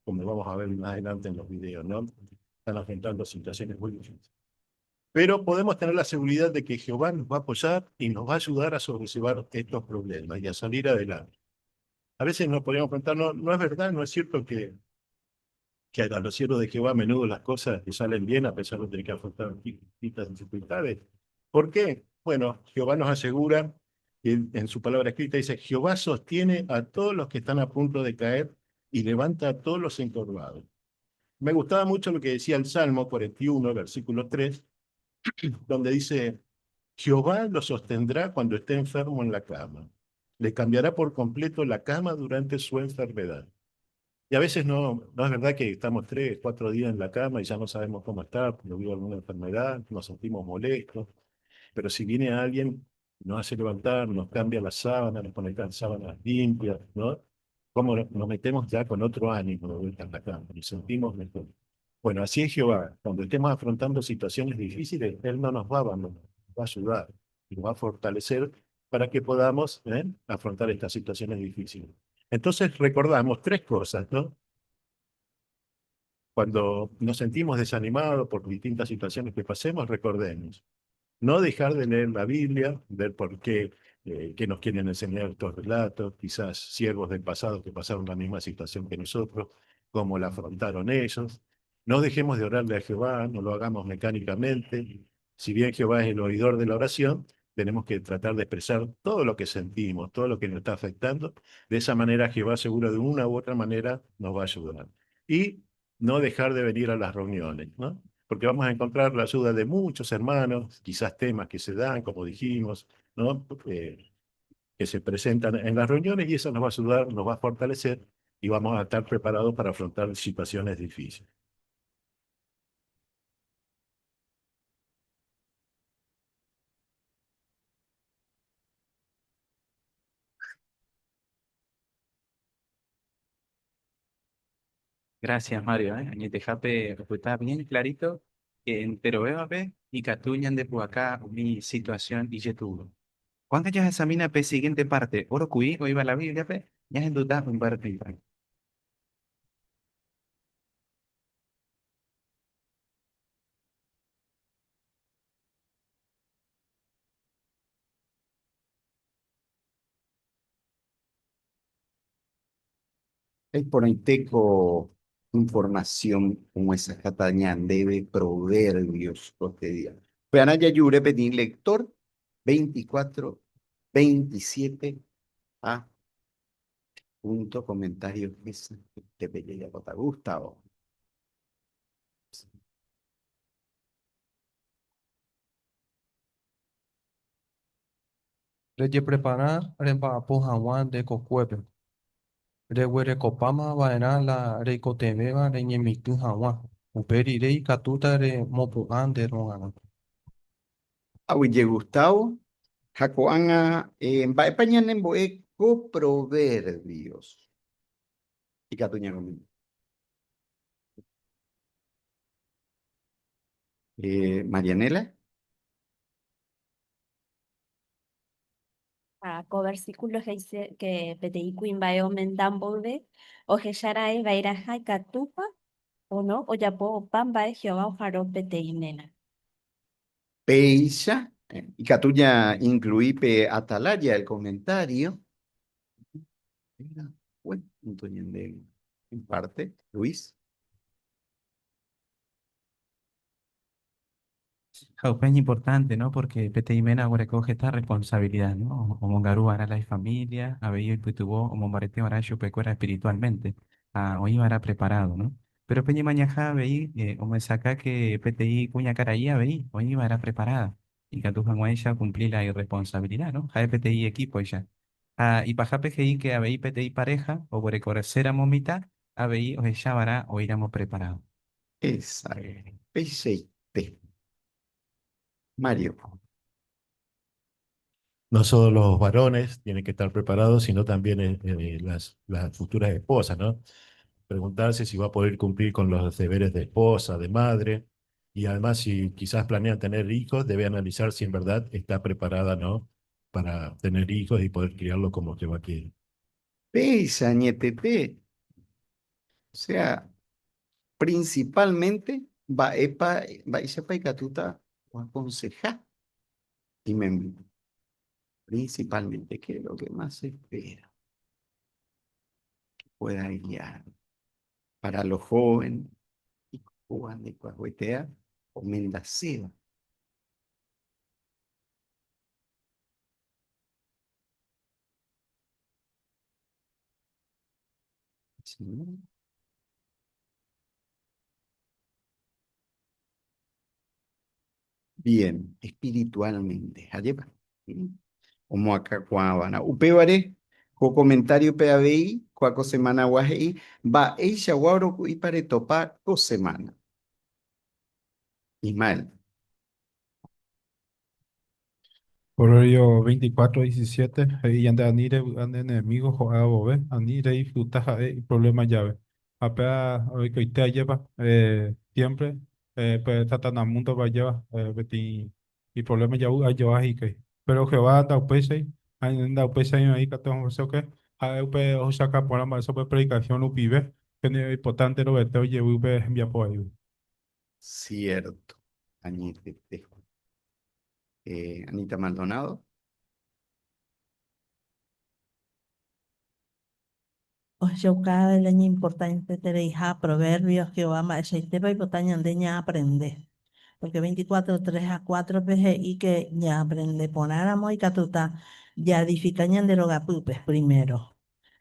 Como vamos a ver más adelante en los videos, ¿no? Están afrontando situaciones muy difíciles. Pero podemos tener la seguridad de que Jehová nos va a apoyar y nos va a ayudar a sobrellevar estos problemas y a salir adelante. A veces nos podríamos preguntar, no, no es verdad, no es cierto que a los siervos de Jehová a menudo las cosas les salen bien a pesar de tener que afrontar distintas dificultades. ¿Por qué? Bueno, Jehová nos asegura, en su palabra escrita dice, Jehová sostiene a todos los que están a punto de caer y levanta a todos los encorvados. Me gustaba mucho lo que decía el Salmo 41, versículo 3, donde dice, Jehová lo sostendrá cuando esté enfermo en la cama. Le cambiará por completo la cama durante su enfermedad. Y a veces no es verdad que estamos 3, 4 días en la cama y ya no sabemos cómo estar, porque hubo alguna enfermedad, nos sentimos molestos. Pero si viene alguien, nos hace levantar, nos cambia la sábana, nos pone las sábanas limpias, ¿no? Cómo nos metemos ya con otro ánimo de vuelta en la cama, nos sentimos mejor. Bueno, así es Jehová. Cuando estemos afrontando situaciones difíciles, Él no nos va a abandonar, nos va a ayudar, nos va a fortalecer para que podamos afrontar estas situaciones difíciles. Entonces recordamos tres cosas, ¿no? Cuando nos sentimos desanimados por distintas situaciones que pasemos, recordemos. No dejar de leer la Biblia, ver por qué nos quieren enseñar estos relatos, quizás siervos del pasado que pasaron la misma situación que nosotros, cómo la afrontaron ellos. No dejemos de orarle a Jehová, no lo hagamos mecánicamente. Si bien Jehová es el oidor de la oración, tenemos que tratar de expresar todo lo que sentimos, todo lo que nos está afectando. De esa manera Jehová seguro de una u otra manera nos va a ayudar. Y no dejar de venir a las reuniones, ¿no? Porque vamos a encontrar la ayuda de muchos hermanos, quizás temas que se dan, como dijimos, ¿no? Que se presentan en las reuniones y eso nos va a ayudar, nos va a fortalecer y vamos a estar preparados para afrontar situaciones difíciles. Gracias, Mario. Añetejape, está bien clarito que entero pe y catuñan de puacá mi situación y yetuvo. Cuando ya examina pe siguiente parte, oro cuí o iba la Biblia pe, ya en duda un parte. Iporãitéko información omyesakãta ñandéve Proverbios ko día. Upearã jajure peteĩ lector 24, 27 ha punto comentario hesapépe jajapóta. Gustavo. Rejeprepara remba'apo hag̃ua nde kokuépe. Reguerekopáma va'erã la reikotevẽva reñemitỹ hag̃ua, upe rire ikatúta remopu'ã nde rogarã. Aguyje Gustavo, ha ko'ág̃a mba'épa ñanembo'e ko Proverbios? Ikatu ñakomenta. Marianela. Ha ko versículo he'ise que peteĩ kuimba'e omenda mboyve ohecha ra'e va'erãha ikatúpa o no ojapo opa mba'e Jehová oharõ peteĩ ména. Péicha ikatu ñainclui pe atalaya el comentario. Buen punto ñande en parte, Luis. Ha upéva iñimportante, ¿no? Porque peteĩ ména oguereko heta responsabilidad, ¿no? Omongaru va'erã la ifamilia, avei oipytyvõ omombarete va'erã chupekuéra espiritualmente, ha oĩ va'erã preparado, ¿no? Pero pe ñemañaha avei omyesakã que peteĩ kuñakarai avei oĩ va'erã preparada, ikatu hag̃uáicha okumpli la irresponsabilidad, ¿no? Ha'e peteĩ equipo-icha. Ha ipahápe he'i que avei peteĩ pareja oguerekoreséramo mitã, avei ohecha va'erã oĩramo preparado. Exacto. Peichaite. Mario. No solo los varones tienen que estar preparados, sino también las futuras esposas, ¿no? Preguntarse si va a poder cumplir con los deberes de esposa, de madre, y además si quizás planea tener hijos, debe analizar si en verdad está preparada, ¿no? Para tener hijos y poder criarlos como Jehová quiere. Péicha añetete. O sea, principalmente mba'épa mba'éichapa ikatúta oakonseha imemby. Principalmente, ¿qué es lo que más se espera? Que pueda guiar para los jóvenes ikatúva ndekuahuetea omendaséva. Sí. Bien, espiritualmente. Ajépa. Omoakãkuaava'erã. Upévare, ko comentario-pe avei, kóa ko semana-gua he'i, Mba'eichagua oroku'ípa retopa ko semana? Ismael. Proverbio 24, 17, he'i ñande ani revy'a ne enemigo ho'a vove, ani redisfruta ha'e iproblema jave. Ha péva oikoite ajépa, siempre pe Satana mundo-pe ajéva peteĩ iproblema javy'a joa hikuái. Pero Jehová ndaupéichai, ha ndaupéichai oĩ katu oke, ha'e upe ohechauka porã mba'éicha upe predicación rupive, pene oipota enterovete ojevy upe hembiapo vaígui. Cierto, añetete. Anita Maldonado. Ohechauka la iñimportantetereiha Proverbios Jehová mba'eichaitépa oipota ñande ñaaprende. Pórke 24, 3 ha 4-pe he'i ke ñaaprende porãramo ikatúta jaedifika ñande rogapýpe primero.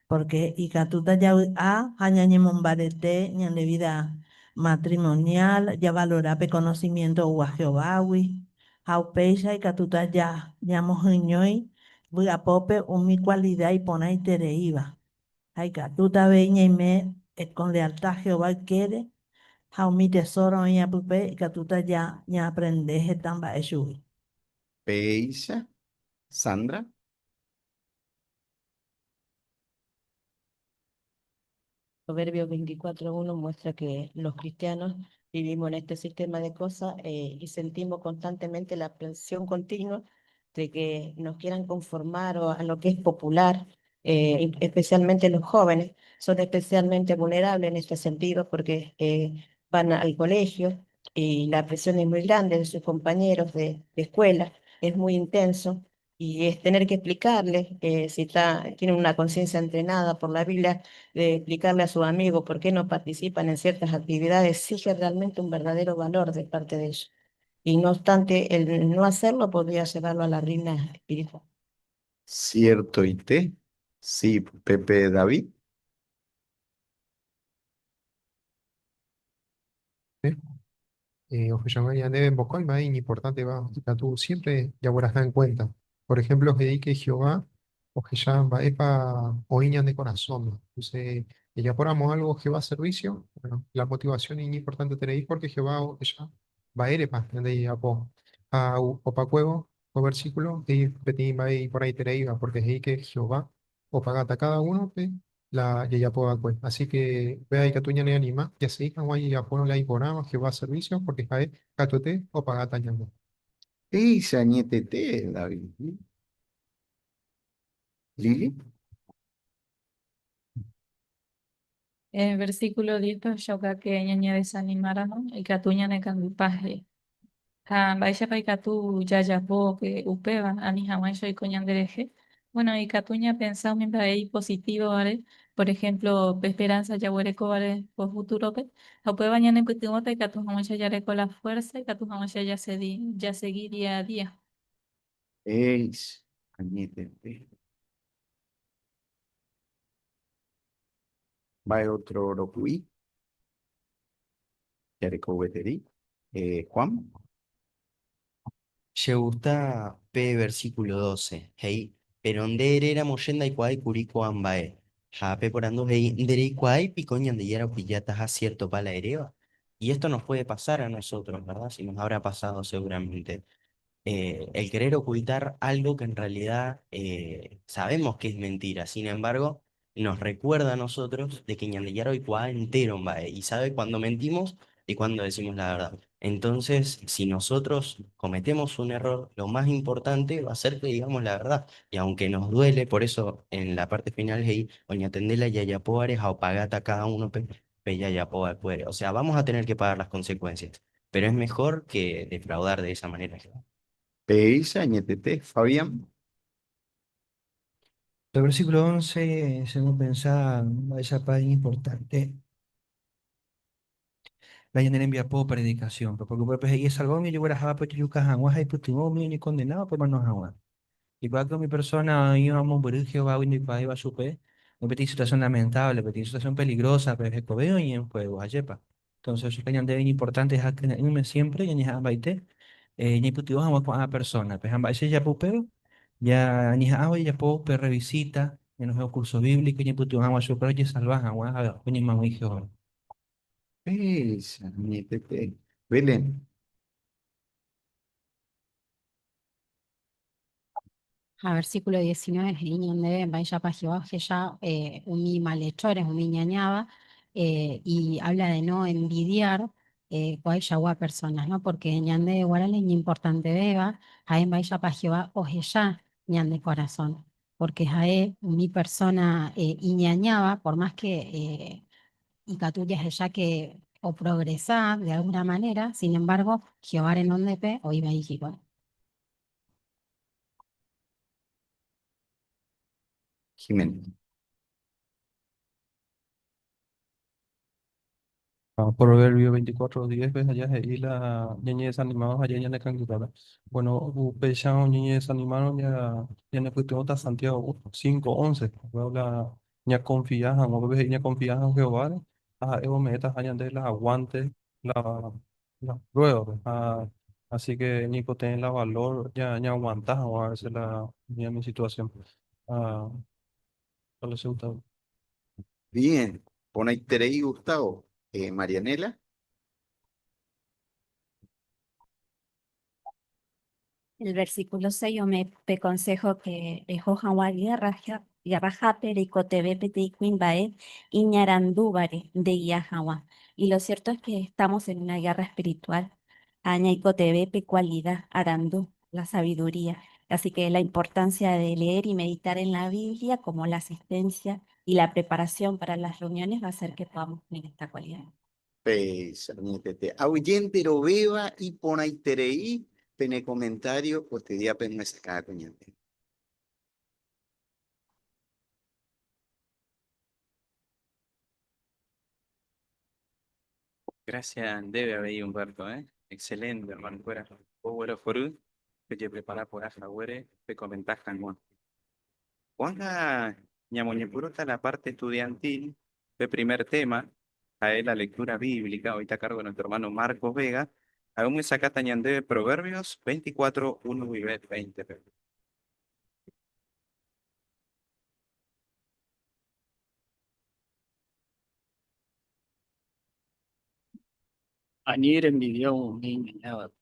Pórke ikatúta javy'a ha ñañemombarete ñande vída matrimoniál, javalora pe konosimiénto oúva Jehovágui, ha upéicha ikatúta ñamoheñói vy'apópe umi kualida iporãitereíva. Ha ikatúta avei ñaime con lealtad Jehová ykére ha umi tesóro oĩva pype ikatúta ñaaprende heta mba'e chugui. Péicha, Sandra. Proverbios 24.1 muestra que los cristianos vivimos en este sistema de cosas y sentimos constantemente la presión continua de que nos quieran conformar o a lo que es popular, especialmente los jóvenes, son especialmente vulnerables en este sentido porque van al colegio y la presión es muy grande de sus compañeros de escuela, es muy intenso y es tener que explicarles, si tienen una conciencia entrenada por la Biblia, de explicarle a sus amigos por qué no participan en ciertas actividades, exige realmente un verdadero valor de parte de ellos. Y no obstante, el no hacerlo podría llevarlo a la ruina espiritual. Cierto, ¿y te? Sí, Pepe David. ¿Eh? Ojechakuaa ñandéve mokõi mba'e iñimportánteva ikatu siempre jagueraha en cuenta. Por ejemplo, he'i que Jehová ohecha mba'épa oĩ ñande korasõme. Entonces, jajapóramo algo Jehová servicio, bueno, la motivación iñimportanteterei porque Jehová ohecha mba'érepa ñande jajapo. Ha opakuévo ko versículo he'i peteĩ mba'e iporãitereíva porque he'i que Jehová opagáta cada uno-pe la jajapo va'ekue. Así que upéva ikatu ñaneanima jasegi hag̃ua jajapórõ la iporãva Jehová servicio porque ha'e katuete opagáta ñande. Péicha añetete, David. Lili. En versículo 10 ohechauka que ñañedesanimáramo ikatu ñanekangypa he'i. Ha mba'éichapa ikatu jajapo pe upéva ani hag̃uáicha oiko ñanderehe? Bueno, ikatu ñapensa umi mba'e ipositívovare, por ejemplo, pe esperanza jaguerekóvare ko futuro-pe, ha upéva ñanepytyvõta ikatu hag̃uáicha jareko la fuerza, ikatu hag̃uáicha jasegi día a día. Péicha añetete. Mba'e otro roku'i? Jareko gueteri. Juan. Che gusta pe versículo 12, he'i, Péro nde eréramo che ndaikuaái kuri ko'ã mba'e. Ha pe porandu he'i, Ndereikuaái piko Ñandejára opillataha ciertopa la eréva? Y esto nos puede pasar a nosotros, ¿verdad? Si nos habrá pasado seguramente. El querer ocultar algo que en realidad sabemos que es mentira. Sin embargo, nos recuerda a nosotros de que Ñandejára oikuaa entero mba'e y sabe cuando mentimos y cuando decimos la verdad. Entonces, si nosotros cometemos un error, lo más importante va a ser que digamos la verdad. Y aunque nos duele, por eso en la parte final, he'i, oñatendéla jajapóvare ha opagata cada uno pe Pe jajapova'ekuére. O sea, vamos a tener que pagar las consecuencias, pero es mejor que defraudar de esa manera a Jehová. Péicha añetete, Fabián. El versículo 11, según pensaba, esa parte importante. La ñane rembiapo predicación, porque upépe he'i esalva umi ojegueraháva pe ojejuka hag̃ua ha oipytyvõ umi oñekondenáva pe omano hag̃ua. Ikuaa que umi persona oĩva mombyry Jehovágui ndoikuaáiva chupe, oĩ peteĩ situación lamentable, peteĩ situación peligrosa pe hekove oĩ en juego, ajépa? Entonces ohechuka ñandéve iñimportante ha kyre'ỹme siempre ñañeha'ãmbaite ñaipytyvõ hag̃ua ko'ã persona-pe. Ha mba'éicha jajapo upéva? Ja ñañeha'ãvo jajapo pe revisita, ñanohẽvo curso bíblico ñaipytyvõ hag̃ua chupe ojesalva hag̃ua ha oñemag̃ui Jehováre. Péicha, añetete. Belén. Ha versículo 19 he'i ñandéve mba'éichapa Jehová ohecha umi malhechores, umi iñañáva, y habla de no envidiar ko'ãichagua personas, no? Porque ñande guarã la iñimportantevéva ha'e mba'éichapa Jehová ohecha ñande corazón, porque ha'e umi persona iñañáva, por más que ikatu jahecha que oprogresa de alguna manera, sin embargo, Jehová renondépe oĩ vai hikuái. Jimena. Proverbio 24, 10 pe aja he'i la ñañedesanimado ha ñanekangypáta. Bueno, upéicha ñañedesanimárõ ñanepytyvõta Santiago 5, 11. Upéva la ñakonfia hag̃ua, upépe he'i ñakonfia hag̃ua Jehováre ha ha'e ome'ẽtaha ñande la aguánte la la pruévape. Ha así que ñaikotevẽ la valor ñaaguanta hag̃ua a veces la ñane situación. Ha Bien, porãiterei Gustavo. Marianela. El versículo 6 ome pe consejo que reho hag̃ua guerrahápe reikotevẽ peteĩ kuimba'e iñarandúvare ndegia hag̃ua. Y lo cierto es que estamos en una guerra espiritual ha ñaikotevẽ pe cualidad arandu, la sabiduría. Así que la importancia de leer y meditar en la Biblia como la asistencia y la preparación para las reuniones va a hacer que podamos tener esta cualidad. Péicha añetete. Aguyjénte rovéva iporãiterei pene comentario koestedía pemyesakã ko ñande. Gracias ndéve avei Humberto, eh. Excelente hermano-kuéra. Oguerohory pejeprepara porã haguére pekomenta hag̃ua. Ko'ág̃a ñamoñepyrũta la parte estudiantil, pe primer tema ha'e la lectura bíblica, oĩta a cargo de nuestro hermano Marcos Vega, ha'e omyesakãta ñandéve Proverbios 24, 1 guive 20 peve. Ani reenvidia umi iñañávape,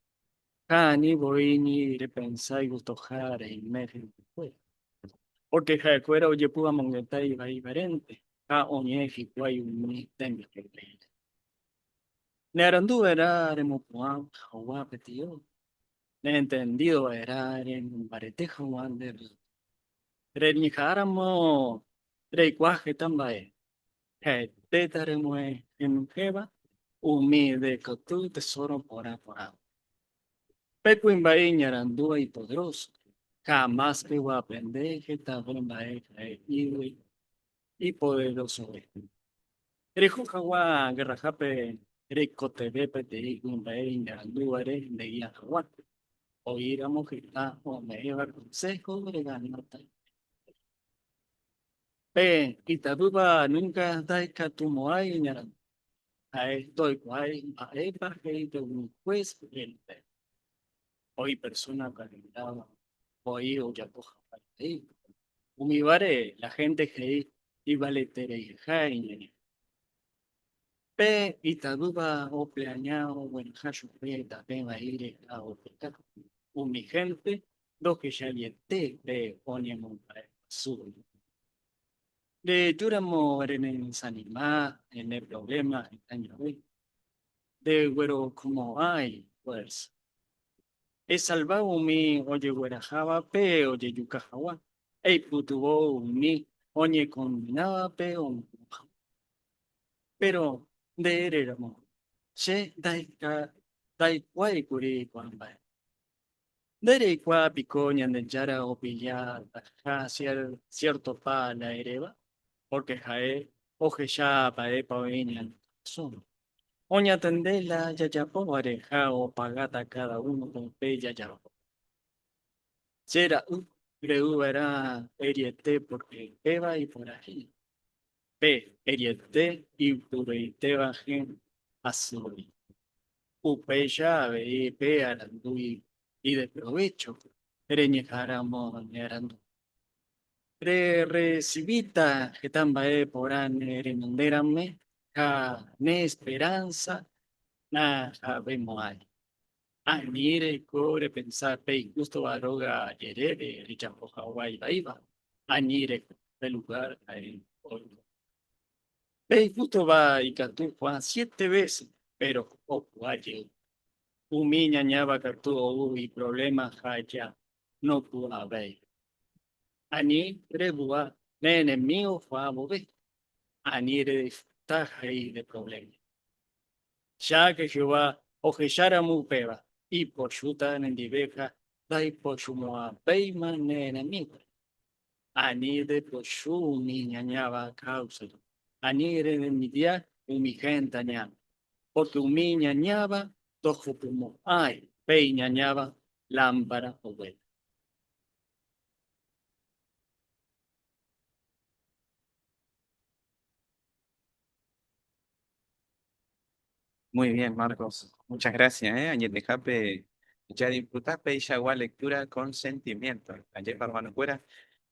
ha ani voi ni repensa igustoha reime hendivekuéra. Pórke ha'ekuéra ojepy'amongeta ivaivarente ha oñe'ẽ hikuái umi tembiapo vaíre. Ne arandu va'erã remopu'ã hag̃ua peteĩ óga, ne entendído va'erã remombarete hag̃ua nde rréino. Reñeha'ãramo reikuaa heta mba'e, Ha'etéta remohenyhẽva umi nde koty tesóro porã porãgui. Pe kuimba'e iñarandúva ipoderóso, jamás-pe oaprende hetave mba'e ha'e ígui ipoderosove. Reho hag̃ua gerrahápe reikotevẽ peteĩ kuimba'e iñarandúvare ndegia hag̃ua, oĩramo heta ome'ẽva konsého reganáta. Pe itavýva núnka ndaikatumo'ãi iñarandu, ha'e ndoikuaái mba'épa he'i pe umi hués hénte. Oĩ persóna okanegáva voi ojapo hag̃ua ivaíva. Umívare la hénte he'i ivaletereiha iñaña. Pe itavýva oplaña ogueraha chupe tape vaíre ha opeka. Umi hénte ndohechaiete pe oñemomba'eguasúva. Rejúramo renedesanima ne provléma heta jave, ndeguerokomo'ãi fuérsa. Esalva umi ojeguerahávape ojejuka hag̃ua, eipytyvõ umi oñekondenávape omano hag̃ua. Péro Nde ere ramo, Che ndaikuái kuri ko'ã mba'e. Nde reikuaa piko Ñandejára opillataha siértopa la eréva? Pórke ha'e ohecha mba'épa oĩ ñane korasõme. Oñatende la jajapóvare ha opagáta káda únope upe jajapóva. Che ra'y re'u va'erã eriete pórke péva iporã hína. Pe eriete ipyreitéva hẽ asýgui. Upéicha avei pe arandu ideprovécho reñeha'ãramo nearandu. Rerresivíta heta mba'e porã ne renondérãme ha ne esperánsa nahavemo'ãi. Ani reiko repensa pe ihústova róga jerére rejapo hag̃ua ivaíva, ani reho pe lugár ha'e oiko. Pe ihústova ikatu ho'a siete vése, péro opu'ã jey. Umi iñañáva katu ou iprovléma ha ja nopu'ãvéi. Ani revy'a ne enemígo ho'a vove, ani redisfruta jey ne provléma. Cháke Jehová ohecháramo upéva, ipochýta nendive ha ndaipochýmo'ãvéima ne enemígo. Ani ndepochy umi iñañáva káusare, ani renenvidia umi hénte añáme, pórke umi iñañáva ndohupymo'ãi pe iñañáva lámpara oguéta. Muy bien, Marcos. Muchas gracias, ¿eh? Añetehápe jadisfruta peichagua lectura con sentimiento. Ajépa, hermanokuéra.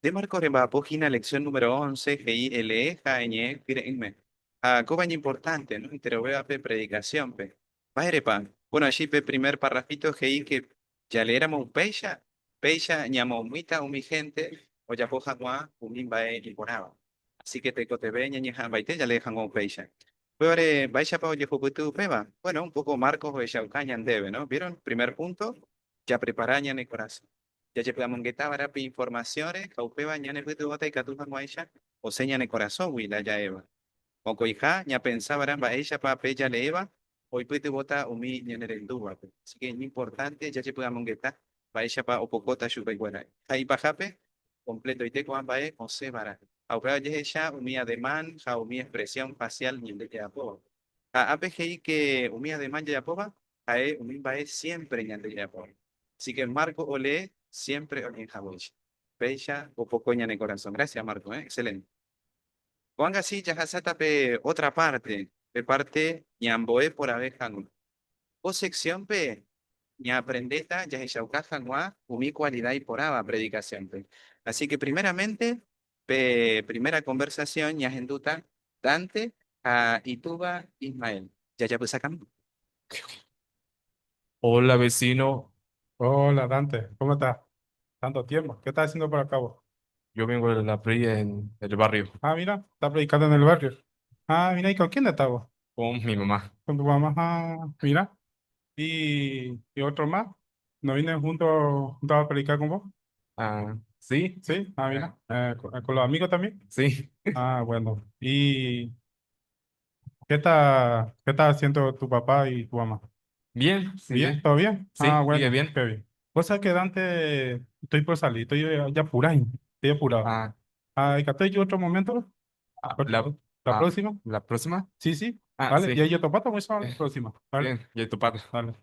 De Marcos remba'apo hína lección número 11, he'i elee ha eñe'ẽ kyre'ỹme. Ha kóva iñimportante, ¿no? Enterovévape predicación-pe. Mba'érepa? Bueno, allí pe primer parrafito he'i que jaleéramo upéicha, péicha ñamomýita umi hénte ojapo hag̃ua umi mba'e iporãva. Así que tekotevẽ ñañeha'ãmbaite jalee hag̃ua upéicha. Upévare, mba'éichapa ojehupyty upéva? Bueno, un poco Marcos ohechauka ñandéve, no? Vieron? Primer punto, japrepara ñane korasõ. Jajepy'amongeta va'erã pe informasiõre ha upéva ñanepytyvõta ikatu hag̃uáicha osẽ ñane korasõgui la ja'éva. Mokõiha, ñapensa va'erã mba'éichapa pe jaleéva oipytyvõta umi ñanerendúvape. Así que iñimportánte jajepy'amongeta mba'éichapa opokóta chupekuéra. Ha ipahápe, kompletoite ko'ã mba'e osẽ va'erã. Ha upéva ojehecha umi ademán ha umi expresión facial ñande jajapóva. Ha ápe he'i ke umi ademán jajapóva ha'e umi mba'e siémpre ñande jajapóva. Así que Marco olee siémpre oñe'ẽhaguéicha. Péicha opoko ñane korasõ. Gracias, Marco, eh? Excelente. Ko'ág̃a si jahasáta pe ótra párte, pe párte ñambo'e porãve hag̃ua. Ko seksiónpe ñaaprendéta jahechauka hag̃ua umi kualida iporãva predikasiónpe. Así ke primeramente pe primera konversasión ñahendúta Dante ha itúva Ismael. Jajapysakami. Hola vecino, Hola Dante, ¿cómo estás? Tanto tiempo. ¿Qué estás haciendo por acá vos? yo vengo de la PRI en el barrio Ah, mira, está predicando en el barrio. Ah, mira, ¿y con quién estás vos? con mi mamá. Con tu mamá. Ah, mira. ¿Y otro más? ¿No vienen juntos a predicar con vos? Ah, sí, Sí, ah, mira. ¿Con los amigos también? sí. Ah, bueno. ¿Y qué está haciendo tu papá y tu mamá? Bien, ¿Bien? sigue. ¿Todo bien? Ah, Sí, sigue bueno, bien. qué bien. Vos sabés que Dante, estoy por salir, estoy ya apurado, estoy apurado. Ah, Ah, ¿y que estoy yo otro momento? ah, ¿La, la, la ah, próxima? la próxima. Sí, sí. Ah, Vale, y sí. ahí yo topato, pues a la próxima. Vale, Bien, y tu padre. dale.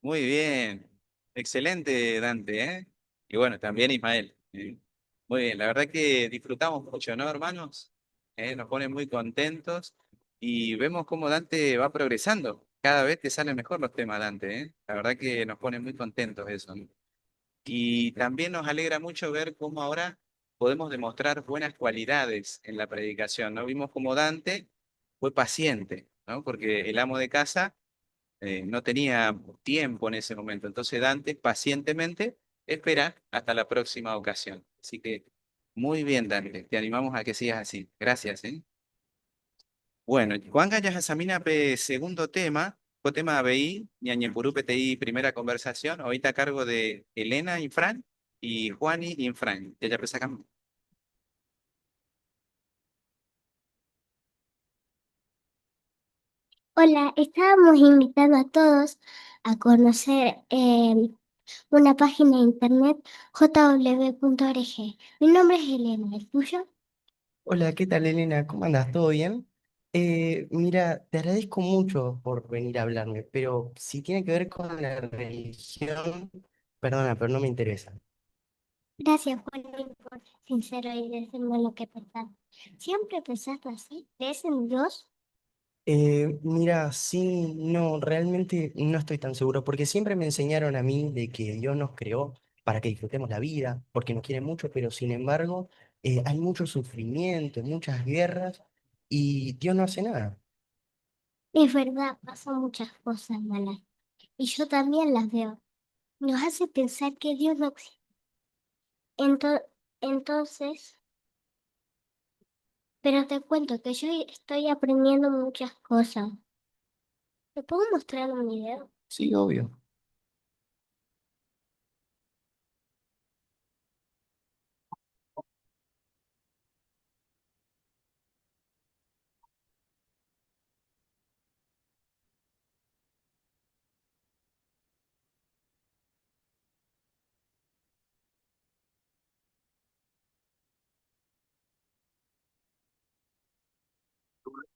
Muy bien. Excelente, Dante, ¿eh? Y bueno, también Ismael. ¿Eh? Muy bien, la verdad que disfrutamos mucho, ¿no, hermanos? Nos pone muy contentos y vemos cómo Dante va progresando. Cada vez te salen mejor los temas, Dante, ¿eh? La verdad que nos pone muy contentos eso, ¿no? Y también nos alegra mucho ver cómo ahora podemos demostrar buenas cualidades en la predicación, ¿no? Vimos cómo Dante fue paciente, ¿no? Porque el amo de casa no tenía tiempo en ese momento. Entonces Dante pacientemente espera hasta la próxima ocasión. Así que muy bien, Dante. Te animamos a que sigas así. Gracias, ¿eh? Bueno, Juan Jasamina, pe segundo tema. Ko tema avei ñañepyrũ peteĩ primera conversación oĩta a cargo de Elena Infran y Juani Infran. Jajapysakami. Hola, estábamos invitando a todos a conocer una página de internet jw.org. Mi nombre es Elena, ¿el tuyo? Hola, ¿qué tal, Elena? ¿Cómo andas? ¿Todo bien? Mira, te agradezco mucho por venir a hablarme, pero si tiene que ver con la religión, perdona, pero no me interesa. Gracias, Juan, por ser sincero y decirme lo que pensás. ¿Siempre pensaste así? ¿Crees en Dios? Mira, sí, no, realmente no estoy tan seguro, porque siempre me enseñaron a mí de que Dios nos creó para que disfrutemos la vida, porque nos quiere mucho, pero sin embargo, hay mucho sufrimiento, muchas guerras, y Dios no hace nada. Es verdad, pasan muchas cosas malas. Y yo también las veo. Nos hace pensar que Dios no existe. Entonces, pero te cuento que yo estoy aprendiendo muchas cosas. ¿Te puedo mostrar un video? Sí, obvio.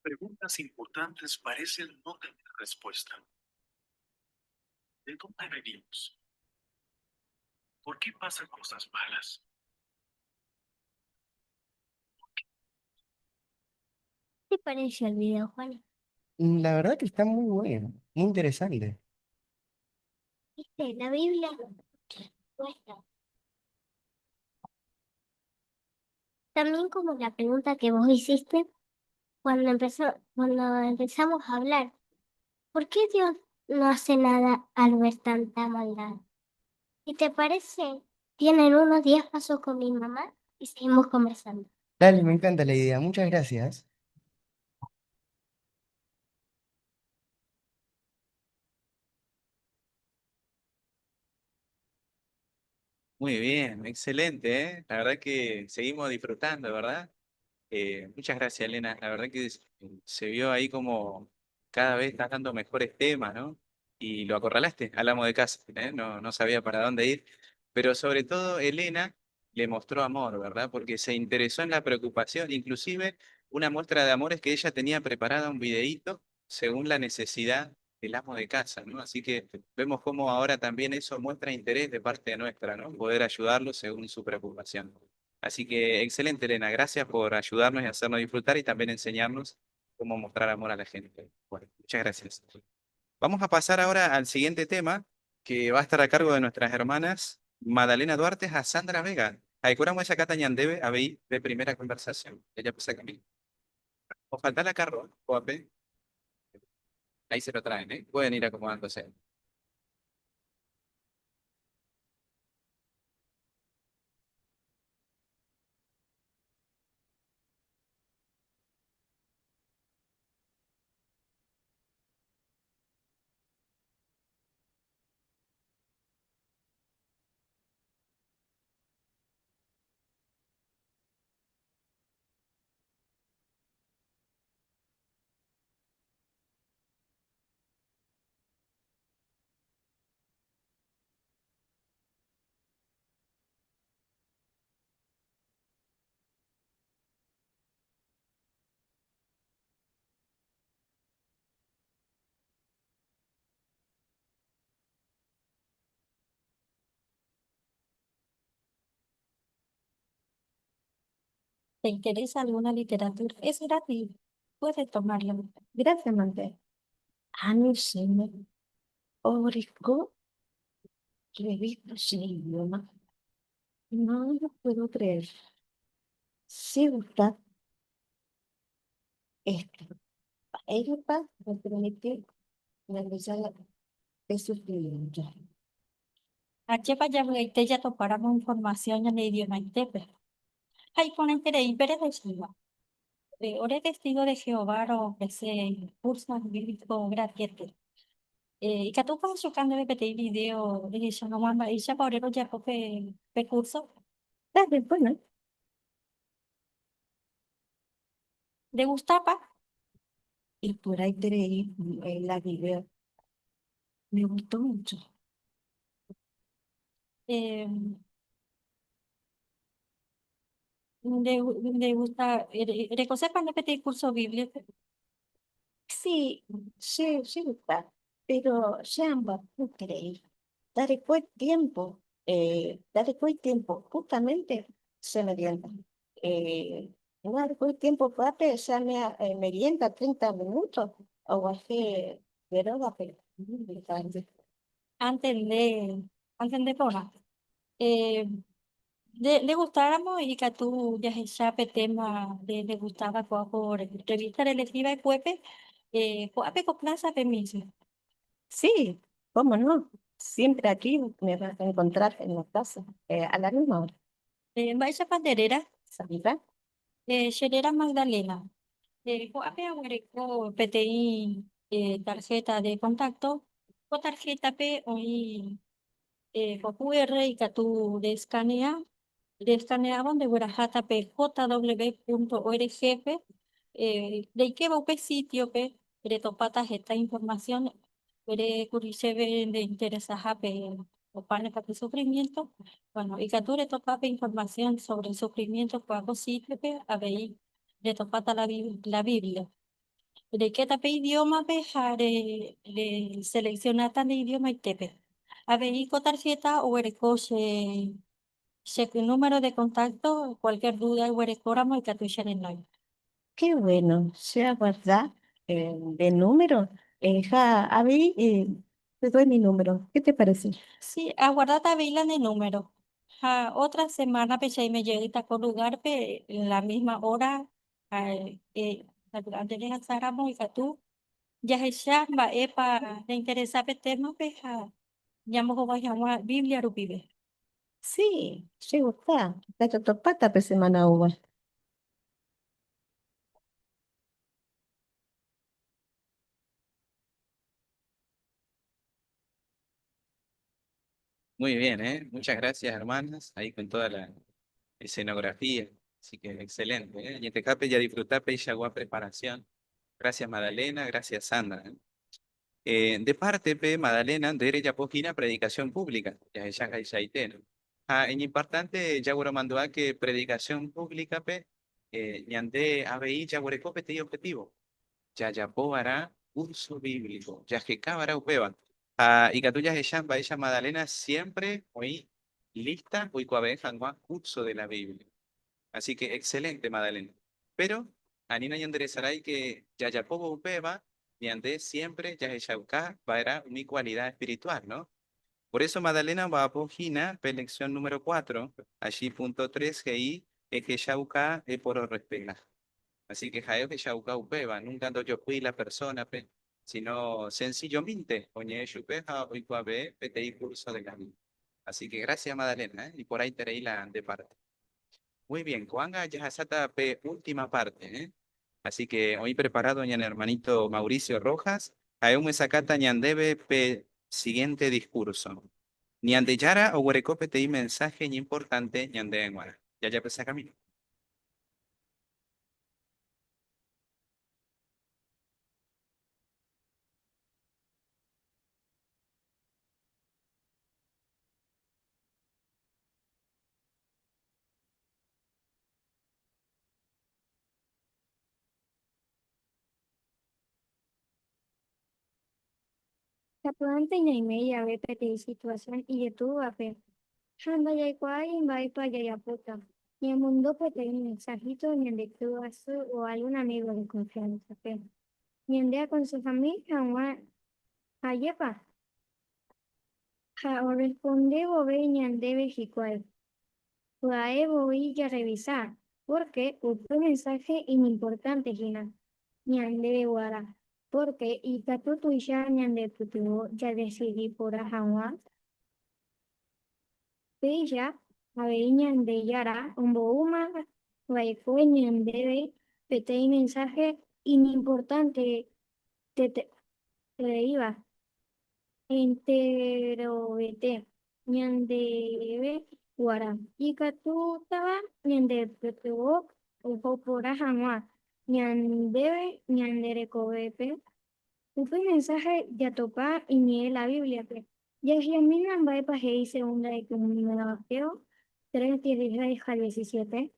Preguntas importantes parecen no tener respuesta. ¿De dónde venimos? ¿Por qué pasan cosas malas? ¿Qué te pareció el video, Juan? La verdad que está muy bueno, muy interesante. ¿Viste? La Biblia respuesta. También como la pregunta que vos hiciste cuando empezamos a hablar. ¿Por qué Dios no hace nada al ver tanta maldad? Si te parece, tienen unos días paso con mi mamá y seguimos conversando. Dale, me encanta la idea, muchas gracias. Muy bien, excelente, ¿eh? La verdad que seguimos disfrutando, ¿verdad? Muchas gracias, Elena. La verdad que se vio ahí como cada vez estás dando mejores temas, ¿no? Y lo acorralaste al amo de casa, ¿eh? No, no sabía para dónde ir. Pero sobre todo, Elena le mostró amor, ¿verdad? Porque se interesó en la preocupación. Inclusive, una muestra de amor es que ella tenía preparada un videíto según la necesidad del amo de casa, ¿no? Así que vemos cómo ahora también eso muestra interés de parte nuestra, ¿no? Poder ayudarlo según su preocupación. Así que excelente, Elena, gracias por ayudarnos y hacernos disfrutar y también enseñarnos cómo mostrar amor a la gente. Bueno, muchas gracias. Vamos a pasar ahora al siguiente tema, que va a estar a cargo de nuestras hermanas Madalena Duarte a Sandra Vega. Aikuramo esa cata ñandeve avei de primera conversación. Ella pasa camino. O falta la carro, coape. Ahí se lo traen, ¿eh? Pueden ir acomodándose. ¿Te interesa alguna literatura? Es gratis. Puedes tomarla. Gracias, Mante. Anísimo, Oricó, revista sin idioma. No lo puedo creer. Si gusta esto. Europa me permite realizar de sufrimiento. Ajépa javy'aite jatopáramo informasión ñane idiomaitépe. Ha iporãiterei perehecháva. Ore testigo de Jehová roofrese curso bíblico gratiete. Ikatúpa ahechuka ndéve peteĩ video rehecha hag̃ua mba'éichapa ore rojapo pe curso? Dale, bueno. Ndegustápa? Iporãiterei la video. Me gustó mucho. Ndegusta, erekosépa nde peteĩ curso bíblico? Sí, che chegusta, pero che amba'apoiterei. Ndarekói tiempo, ndarekói tiempo, justamente che merienda. Ndarekói tiempo upévape che merienda 30 minutos oguahẽ nde rógape. Antende, antende porã. Ndegustáramo ikatu jahecha pe téma ndegustáva ko'ã ko revista relehi va'ekuépe ko'ápe ko plázape mismo. Sí, cómo no, siempre aquí me vas a encontrar en la plaza a la misma hora. Mba'éichapa nde réra? Sandra. Che réra Magdalena. Ko'ápe aguereko peteĩ tarjeta de contacto. Ko tarjeta-pe oĩ ko QR ikatu reeskanea, reeskaneávo ndegueraháta pe jw.org-pe, reikévo upe sitio-pe retopáta heta información erékuri chéve ndeinteresaha pe opánepa pe sufrimiento, bueno, ikatu retopa pe información sobre el sufrimiento ko'ã ko sitio-pe, avei retopáta la Biblia. Reikéta pe idioma-pe ha reseleccionáta nde idiomaitépe. Avei ko tarjeta oguereko che che número de contacto, cualquier duda eguerekóramo ikatu che renói. Qué bueno, che aguarda nde número ha avei te doy mi número, qué te parece? Sí, aguardáta avei la nde número. Ha otra semana-pe che aime jeýta ko lugar-pe la misma hora Ha sapy'ánte rehasáramo ikatu jahecha mba'épa ñainteresa pe témape ha ñambohovái hag̃ua Biblia rupive. Sí, che gusta, jajotopáta pe semana oúva. Muy bien, ¿eh? Muchas gracias, hermanas, ahí con toda la escenografía. Así que excelente, ¿eh? Añetehápe jadisfruta peichagua preparación. Gracias, Madalena, gracias, Sandra, ¿eh? De parte pe Madalena, nde rejapo hína predicación pública, jahechahaichaite, ¿no? Ha iñimportante jagueromandu'a que predicación pública pe ñande avei jaguereko peteĩ objetivo, Jajapo va'erã curso bíblico, jaheka va'erã upéva. Ha ikatu jahecha mba'éicha Madalena siempre oĩ lista oikuave'ẽ hag̃ua curso de la Biblia. Así que excelente Madalena. Pero anína ñanderesarái que jajapóvo upéva, ñande siempre jahechauka va'erã umi cualidad espiritual, no? Por eso Madalena omba'apo hína pe lección número cuatro, allí punto tres he'i ehechauka epororrespeta. Así que ha'e ohechauka upéva, nunca ndojopýi la persona-pe, sino sencillomínte oñe'ẽ chupe ha oikuaave peteĩ curso de la vida. Así que gracias Madalena, eh, iporãiterei la nde parte. Muy bien, ko'ág̃a jahasáta pe última parte, eh. Así que oĩ preparado ñane hermanito Mauricio Rojas, ha'e omyesakãta ñandéve pe siguiente discurso. Ñandejára oguereko peteĩ mensaje iñimportante ñandéve g̃uarã. Jajapysakami. Sapy'ánte ñaime jave peteĩ situasión ijetu'úvape ha ndajaikuaái mba'épa jajapóta, ñamondo peteĩ mensahíto ñande túa, sy o algún amígo de konfiánsape. Ñande akonsehami hag̃ua ajépa? Ha orresponde vove ñandéve hikuái, pya'e voi jarrevisa, pórke upe mensáhe iñimportánte hína ñandéve g̃uarã, pórke ikatu tuicha ñandepytyvõ jadesidi porã hag̃ua. Péicha avei Ñandejára omboúma va'ekue ñandéve peteĩ mensáhe iñimportantetereíva. Enterovete ñandéve g̃uarã ikatútava ñandepytyvõ oho porã hag̃ua ñandéve ñande rekovépe. Upe mensaje jatopa iñe'ẽ la Biblia-pe. Jahechamína mba'épa he'i Segunda de Timoteo 3, 16 ha 17.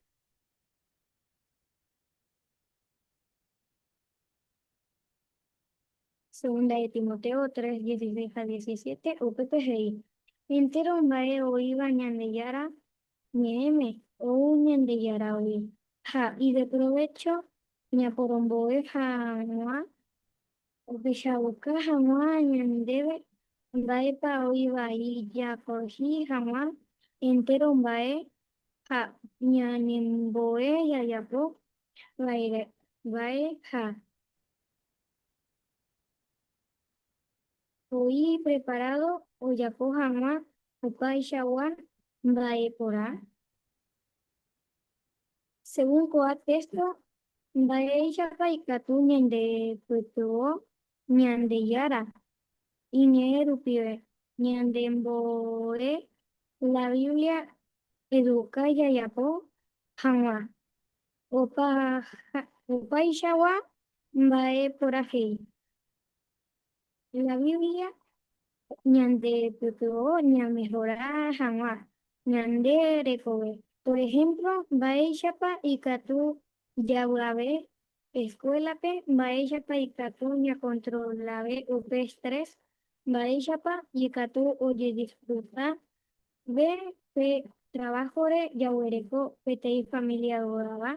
Segunda de Timoteo 3, 16 ha 17, upépe he'i, Entéro mba'e oĩva Ñandejára Ñe'ẽme ou Ñandejáragui, ha ideprovécho ñaporombo'e hag̃ua, ohechauka hag̃ua ñandéve mba'épa oĩ vai jakorrehi hag̃ua entéro mba'e ha ñanembo'e jajapo va'erã. Oĩ preparado ojapo hag̃ua opaichagua mba'e porã? Según ko'ã texto, mba'éichapa ikatu ñandepytyvõ Ñandejára Iñe'ẽ rupive ñanembo'e la Biblia eduka jajapo hag̃ua opaichagua mba'e porã he'i. La Biblia ñandepytyvõ ñamehora hag̃ua ñande rekove. Por ehémplo, mba'éichapa ikatu javy'ave eskuélape, mba'éichapa ikatu ñakontrolave upe estrés, mba'éichapa ikatu ojedisfrutave pe traváhore jaguereko peteĩ família ovy'áva.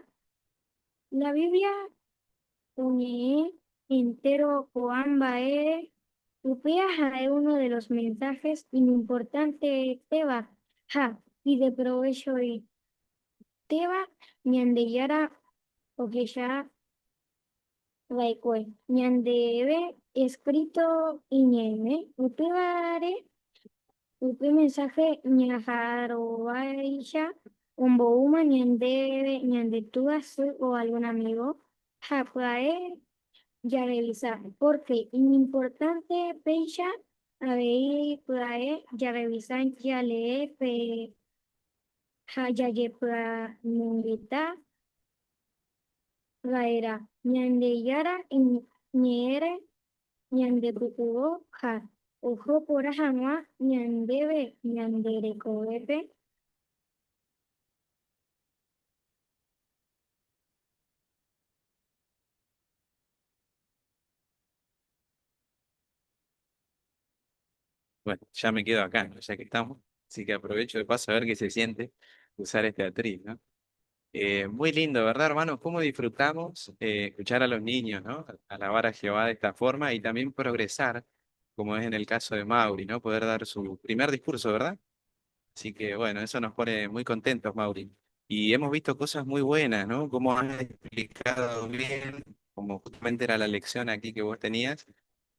La Biblia oñe'ẽ entéro ko'ã mba'ére, upéva ha'e uno de los mensajes iñimportantetéva ha ideprovechoitéva Ñandejára ohecha va'ekue ñandéve escrito iñe'ẽme. Upévare upe mensaje ñaha'arõvaicha omboúma ñandéve ñande túa, sy o algún amigo ha pya'e jarrevisa, pórke iñimportánte péicha avei pya'e jarrevisa jalee pe ha jajepy'amongeta va'erã Ñandejára Ñe'ẽre ñandepytyvõ ha oho porã hag̃ua ñandéve ñande rekovépe. Bueno, ya me quedo acá, ¿no? Ya que estamos. Así que aprovecho de paso a ver qué se siente usar este atril, ¿no? Muy lindo, ¿verdad, hermanos? ¿Cómo disfrutamos escuchar a los niños, ¿no? Alabar a Jehová de esta forma y también progresar, como es en el caso de Mauri, ¿no? Poder dar su primer discurso, ¿verdad? Así que, bueno, eso nos pone muy contentos, Mauri. Y hemos visto cosas muy buenas, ¿no? Cómo has explicado bien, como justamente era la lección aquí que vos tenías,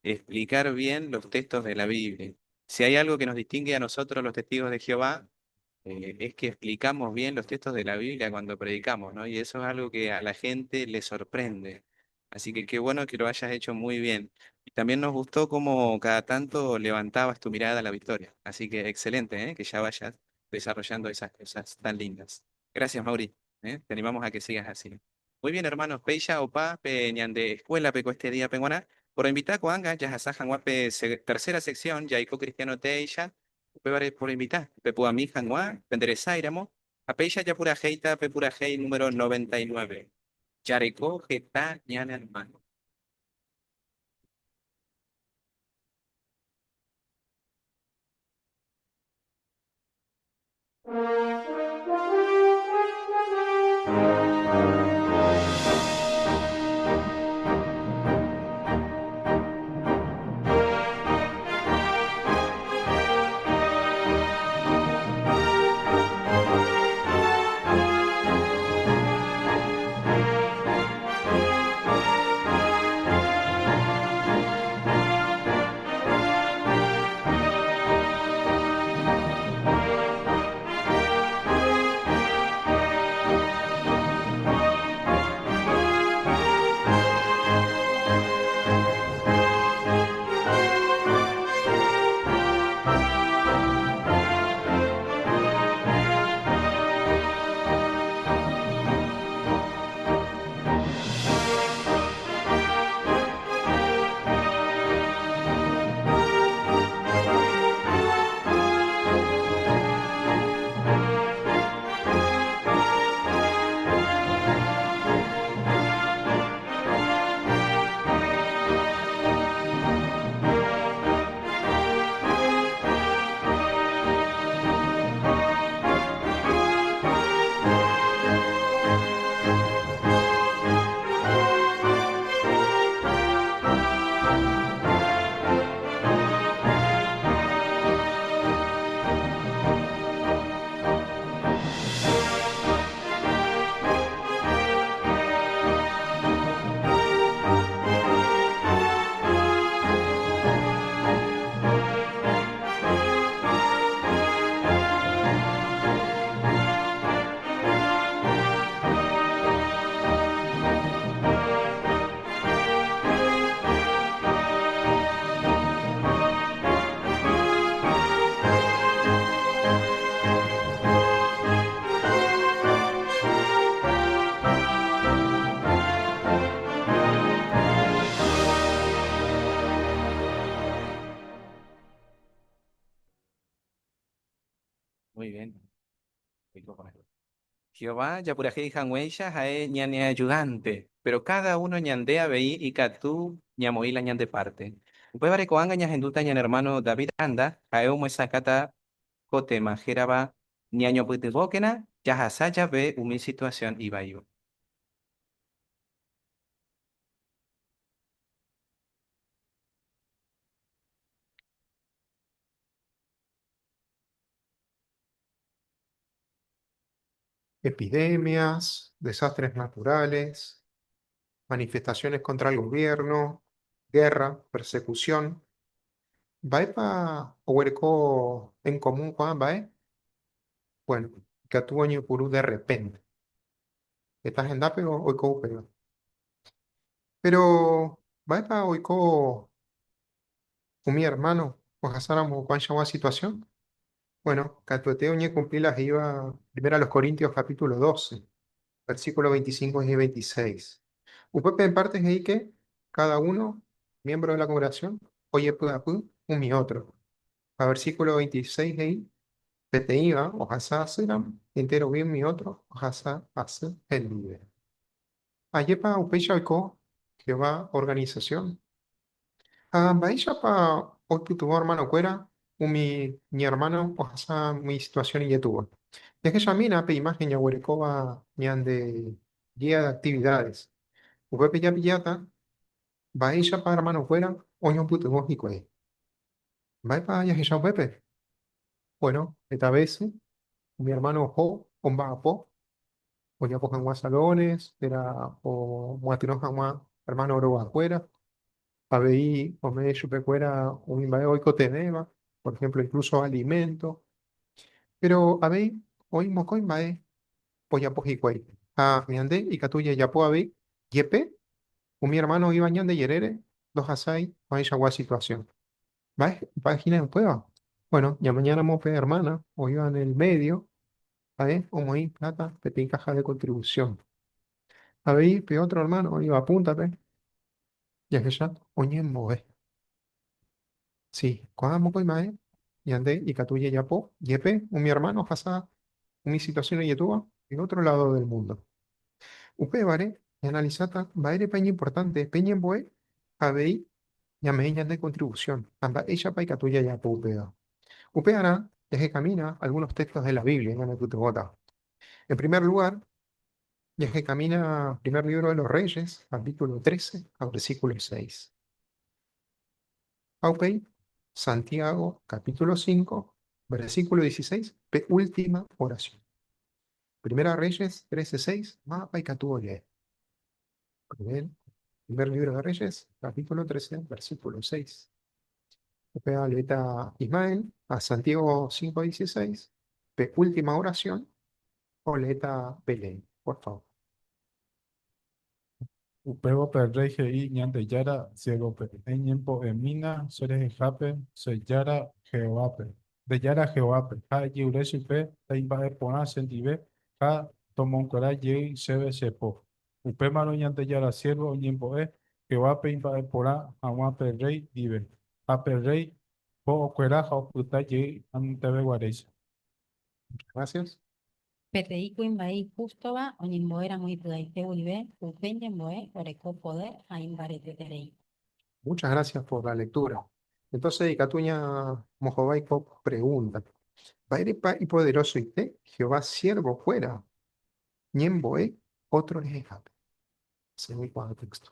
explicar bien los textos de la Biblia. Si hay algo que nos distingue a nosotros los testigos de Jehová, es que explicamos bien los textos de la Biblia cuando predicamos, ¿no? Y eso es algo que a la gente le sorprende. Así que qué bueno que lo hayas hecho muy bien. Y también nos gustó cómo cada tanto levantabas tu mirada a la victoria. Así que excelente, ¿eh? Que ya vayas desarrollando esas cosas tan lindas. Gracias, Mauri, ¿eh? Te animamos a que sigas así. Muy bien, hermanos. Peilla, opa, pe, ñande, escuela, peco este día, penguaná. Por invitar, coanga, ya guape, tercera sección, yaiko cristiano teilla. Upévare por invitar, pepuami hag̃ua, penderesáiramo, ha péicha japurahéita pe purahéi número 99. Jareko heta ñane hermano. Muy bien. Jehová japurahéi hag̃uéicha ha'e ñane ayudante, péro káda uno ñande avei ikatu ñamoĩ la ñande párte. Upévare ko'ág̃a ñahendúta ñane ermáno David Aranda, ha'e omyesakãta ko téma hérava Ñañopytyvõkena jahasa jave umi situasión ivaíva. Epidemias, desastres naturales, manifestaciones contra el gobierno, guerra, persecución. Mba'épa oguereko en común ko'ã mba'e? Bueno, ikatu oñepyrũ de repente. Heta hendápe oiko upéva. Péro mba'épa oiko umi ermáno ohasáramo ko'ãichagua situasión? Bueno, katuete oñekumpli la he'íva Primera a los Corintios capítulo 12, versículo 25 y 26. Upépe en parte he'i que cada uno, miembro de la congregación, ojepy'apy umi otro. Ha versículo 26 he'i, peteĩva ohasa asýramo, enterovi umi otro ohasa asy hendive. Ajépa upéicha oiko Jehová organisasión? Ha mba'éichapa oipytyvõ ermanokuéra umi ñeermáno ohasa umi situasión ijetúva? Jahechamína pe imáhen jaguerekóva ñande Guía de Actividades. Upépe japilláta mba'éichapa ermanokuéra oñopytyvõ hikuái. Mba'épa jahecha upépe? Bueno, heta vése umi ermáno oho omba'apo ojapo hag̃ua salones térã omyatyrõ hag̃ua ermáno rogakuéra. Avei ome'ẽ chupekuéra umi mba'e oikotevẽva, por ehémplo inkluso aliménto. Péro avei oĩ mokõi mba'e ojapo hikuái. Ha ñande ikatu jajapo avei jepe umi ermáno oĩva ñande jerére ndohasái ko'ãichagua situasión. Mba'e hína upéva? Bueno, ñamañáramo pe ermána oĩva en el médio, Ha'e omoĩ pláta peteĩ káha de kontrivusión. Avei pe ótro ermáno oĩva púntape jahecha oñembo'e. Si, ko'ã mokõi mba'e ñande ikatu jajapo, jepe umi ermáno ohasa umi situasión ojetúva en ótro ládo del múndo. Upévare ñaanalisáta mba'érepa iñimportánte pe ñembo'e ha avei ñame'ẽ ñande kontrivusión ha mba'éichapa ikatu jajapo upéva. Upearã jahekamína algunos textos de la Biblia ñanepytyvõta. En primer lugar, jahekamína primer libro de los Reyes, capítulo 13, ha versículo 6. Ha upéi, Santiago, capítulo 5, versículo 16, pe última oración. Primera Reyes 13, 6, mávapa ikatu olee. Primer, primer libro de Reyes, capítulo 13, versículo 6. Upéva oleéta Ismael, ha Santiago 5, 16, pe última oración, oleéta Belén, por favor. Upévo pe rréi he'i Ñandejára siérvope, Eñembo'emína che rehehápe che Jára Jehovápe, nde Jára Jehovápe, ha ejerure chupe taimba'eporã chendive ha tomonguera jey chéve che po. Upémarõ Ñandejára siérvo oñembo'e Jehovápe imba'eporã hag̃ua pe rréi ndive, ha pe rréi po okuera ha opyta jey anteve guaréicha. Gracias. Peteĩ kuimba'e ihústova oñembo'éramo ipy'aite guive, upe ñembo'e oreko podér ha imbareteterei. Muchas gracias por la lectura. Entonces ikatu ñamohovái ko pregunta, Mba'érepa ipoderosoite Jehová siervokuéra ñembo'e ótro rehehápe? Según ko'ã texto.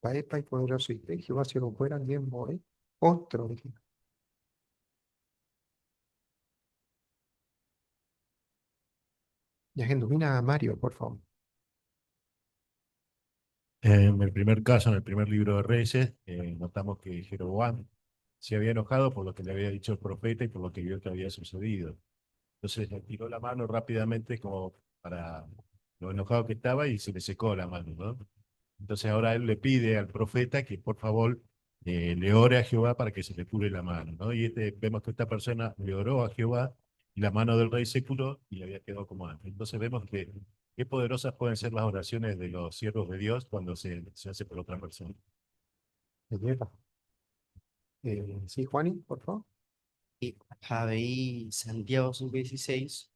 Mba'épa ipoderosoite Jehová siervokuéra ñembo'e ótro rehehápe? Ñahendumína a Mario, por favor. En el primer caso, en el primer libro de Reyes, notamos que Jeroboam se había enojado por lo que le había dicho el profeta y por lo que vio que había sucedido. Entonces le tiró la mano rápidamente como para lo enojado que estaba y se le secó la mano, ¿no? Entonces ahora él le pide al profeta que por favor le ore a Jehová para que se le cure la mano, ¿no? Y vemos que esta persona le oró a Jehová y la mano del rey se curó y le había quedado como antes. Entonces vemos que qué poderosas pueden ser las oraciones de los siervos de Dios cuando se hace por otra persona. Sí, Juani, por favor. Ha avei Santiago 5:16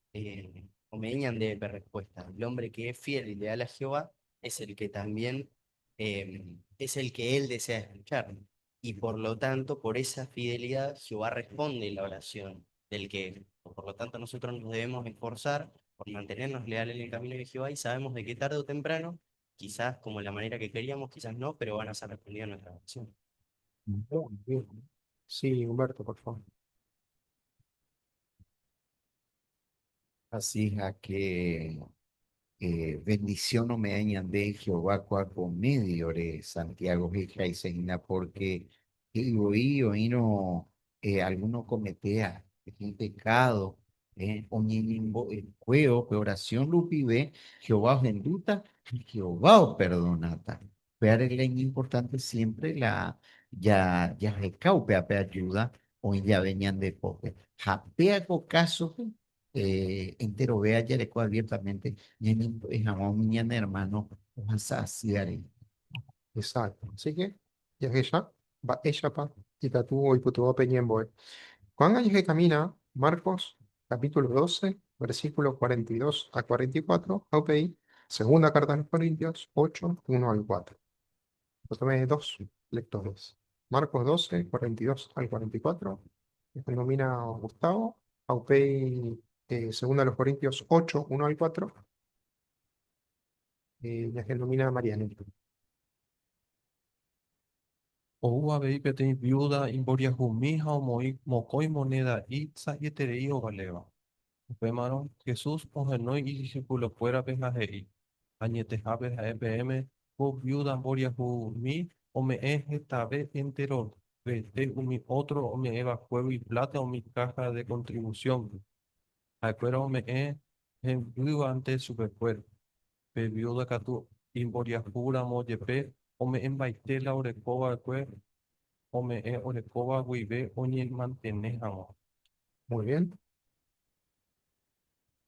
ome'ẽ ñandéve pe respuesta. El hombre que es fiel y leal a Jehová es el que también es el que él desea escuchar. Y por lo tanto, por esa fidelidad, Jehová responde la oración del que es. Por lo tanto, nosotros nos debemos esforzar por mantenernos leales en el camino de Jehová y sabemos de que tarde o temprano, quizás como la manera que queríamos, quizás no, pero van a ser respondidas nuestras oraciones. Muy bien. Sí, Humberto, por favor. Así es que bendición no me añade Jehová cuaco medio de Santiago he'iháicha porque he'i oĩrõ alguno cometea peteĩ pecado oñeñembo'ekuévo pe oración rupive Jehová ohendúta ha Jehová operdonáta. Upévare la iñimportante siempre la jaheka upéva pe ayuda oĩ jave ñande pópe. Ha péa ko kásope enterovéa jareko abiertamente ñañembo'e hag̃ua umi ñane hermano ohasa asýare. Exacto. Así que jahecha mba'éichapa ikatu oipytyvõ pe ñembo'e. Ko'ág̃a jahechamína Marcos capítulo 12, versículo 42 a 44, ha upéi Segunda carta a los Corintios 8, 1 al 4. Tomé dos lectores. Marcos 12, 42 al 44, que denomina Gustavo. Ha upéi, segunda a los Corintios 8, 1 al 4, denomina Mariano. Ou avei peteĩ viúda imboriahumi ha omoĩ mokõi moneda'i sa'ieterei ovaléva. Upémarõ, Jesús ohenói idisipulokuérape ha he'i, Añetehápe ha'e peẽme, ko viúda mboriahumi ome'ẽ hetave enterovete umi ótro ome'ẽvakuégui pláta umi káha de kontrivusiónpe. Ha'ekuéra ome'ẽ hembývante chupekuéra. Pe viúda katu imboriahu ramo jepe ome'ẽmbaite la oreko va'ekue ome'ẽ orekóva guive oñemantene hag̃ua. Muy bien.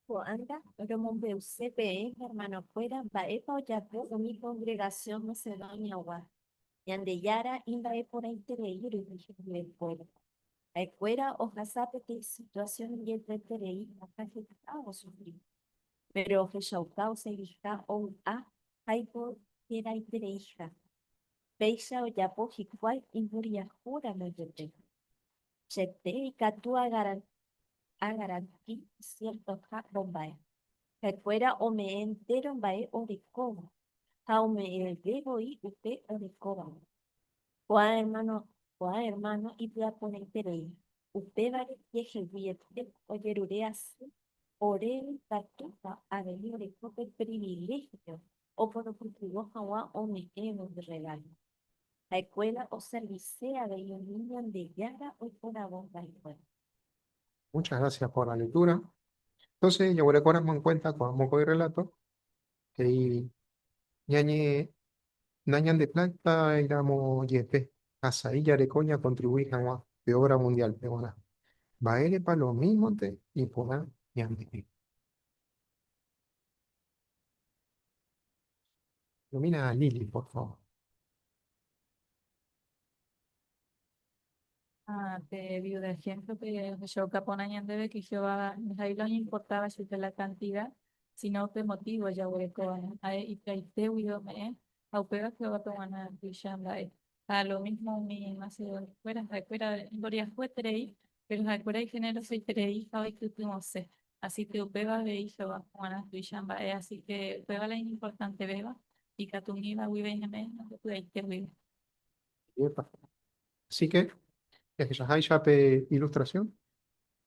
Ko'ág̃a romombe'use peẽ hermanokuéra mba'épa ojapo umi kongregasión Macedoniagua, Ñandejára imba'eporãiterei rupi hendivekuéra. Ha'ekuéra ohasa peteĩ situasión ijetu'ueterei ha heta osufri. Péro ohechauka osegiha ovy'a ha ipojeraitereiha. Péicha ojapo hikuái imboriahúramo jepe. Chete ikatu agaranti siertoha ko mba'e. Ha'ekuéra ome'ẽ entéro mba'e orekóva, ha ome'ẽve voi upe orekóvagui. Ko'ã ermáno ko'ã ermáno ipy'aporãiterei, upévare jeheguiete ojerure asy oréve ikatúpa avei oreko pe priviléhio oporopytyvõ hag̃ua ome'ẽvo rregálo. Ha'ekuéra oservise avei umi Ñandejára oiporavo va'ekue. Muchas gracias por la lectura. Entonces, jaguerekóramo en cuenta ko'ã mokõi relato, he'i ñañe nañandeplátairamo jepe ha sa'i jareko ñakontribui hag̃ua pe obra mundial-pe g̃uarã. Mba'érepa lomímonte iporã ñandehe? Ilumina a Lili, por favor. Ah, pe viuda ejemplo-pe ohechauka porã ñandéve que Jehová ndaha'éi la oñeimportáva chupe la cantida, sino pe motivo jaguerekóva, ha'e ipy'aite guive ome'ẽ ha upéva Jehovápe g̃uarã tuicha mba'e. Ha lo mismo umi macedoniokuéra, ha'ekuéra imboriahueterei, péro ha'ekuéra igenerosoiterei ha oipytyvõse. Así que upéva avei Jehovápe g̃uarã tuicha mba'e, así que upéva la iñimportantevéva, ikatumíva guive ñame'ẽ ñande py'aite guive. Así que, jahechaháicha pe ilustración,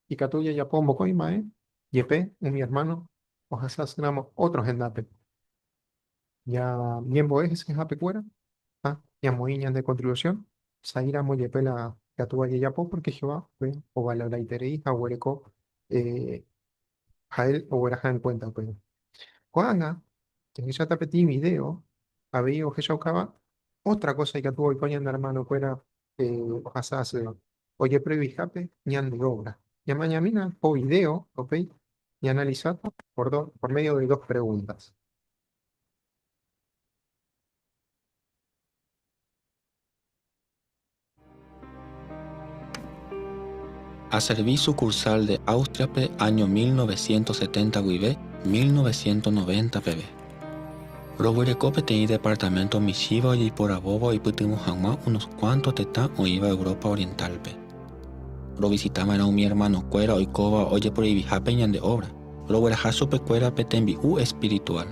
ikatu jajapo mokõi mba'e, jepe umi hermano ohasa asýramo ótro hendápe. Ñañembo'e hesehapekuéra ha ñamoĩ ñande contribución, sa'íramo jepe la ikatúva jajapo porque Jehová ovaloraiterei ha oguereko ha'e ogueraha en cuenta upéva. Ko'ág̃a jahecháta peteĩ video avei ohechaukáva ótra kósa ikatu oiko ñane ermanokuéra ohasa asýva, ojeproivihápe ñande óvra. Ñamañamína ko video upéi ñaanalisáta por médio de dos pregúntas. Aservi sukursál de Áustriape áño 1970 guive 1990 peve. Roguereko peteĩ departaménto michĩva ojeiporavóva oipytyvõ hag̃ua unos kuánto tetã oĩva Europa Orientálpe. Rovisita va'erã umi ermanokuéra oikóva ojeproivihápe ñande óvra. Rogueraha chupekuéra pe tembi'u espirituál.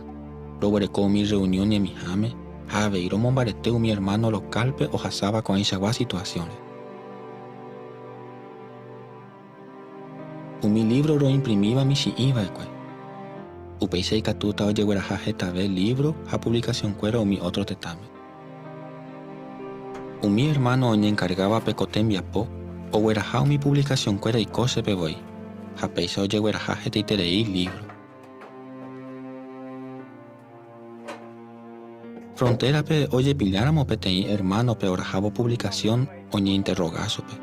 Roguereko umi rreunión ñemiháme ha avei romombarete umi ermáno lokálpe ohasáva ko'ãichagua situasiõre. Umi lívro roimprimíva michĩ'i va'ekue. Upéicha ikatúta ojegueraha hetave lívro ha puvlikasionkuéra umi ótro tetãme. Umi ermáno oñenkargávape ko tembiapo ogueraha umi puvlikasionkuéra ikóchepe voi, ha péicha ojegueraha hetaiterei lívro. Frontérape ojepilláramo peteĩ ermánope orahávo puvlikasión oñeinterroga chupe.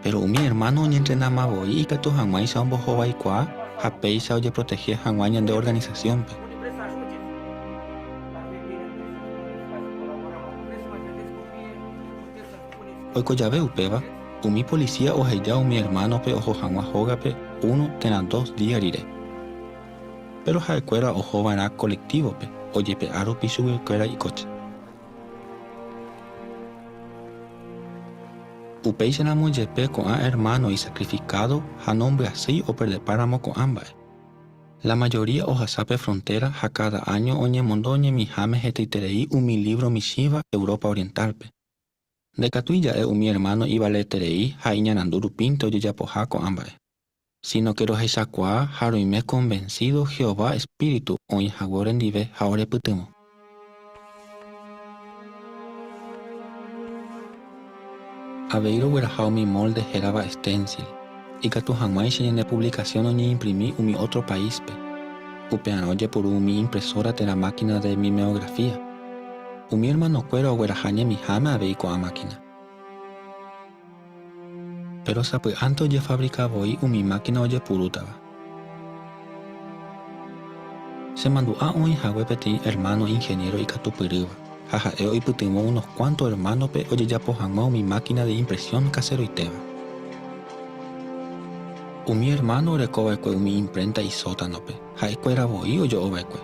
Péro umi ermáno oñentrenáma voi ikatu hag̃uáicha ombohovaikuaa ha péicha ojeprotehe hag̃ua ñande organisasiónpe. Oiko jave upéva, umi polisía oheja umi ermánope oho hag̃ua hógape uno térã dos día rire. Péro ha'ekuéra oho va'erã kolektívope ojepe'a rupi chuguikuéra ikóche. Upéicharamo jepe ko'ã ermáno isakrifikádo ha nombyasýi operdepáramo ko'ã mba'e. La majoría ohasa pe frontéra ha káda áño oñemondo oñemiháme hetaiterei umi lívro michĩva Europa Orientálpe. Ndaikatúi ja'e umi ermáno ivaleterei ha iñarandu rupínte ojejapoha ko'ã mba'e. Síno ke rohechakuaa ha roime konvensído Jehová espíritu oĩ hague orendive ha orepytyvõ. Avei rogueraha umi mólde hérava esténsil, ikatu hag̃uáicha ñane puvlikasión oñeimprimi umi ótro paíspe. Upearã ojepuru umi impresóra térã mákina de mimeografía. Umi ermanokuéra ogueraha ñemiháme avei ko'ã mákina. Péro sapy'ánte ojefavrika voi umi mákina ojepurútava. Chemandu'a oĩ hague peteĩ ermáno inheniéro ikatupyrýva, ha ha'e oipytyvõ unos kuánto ermánope ojejapo hag̃ua umi mákina de impresión kaseroitéva. Umi ermáno oreko va'ekue umi imprénta isótanope, ha'ekuéra voi ojo'o va'ekue.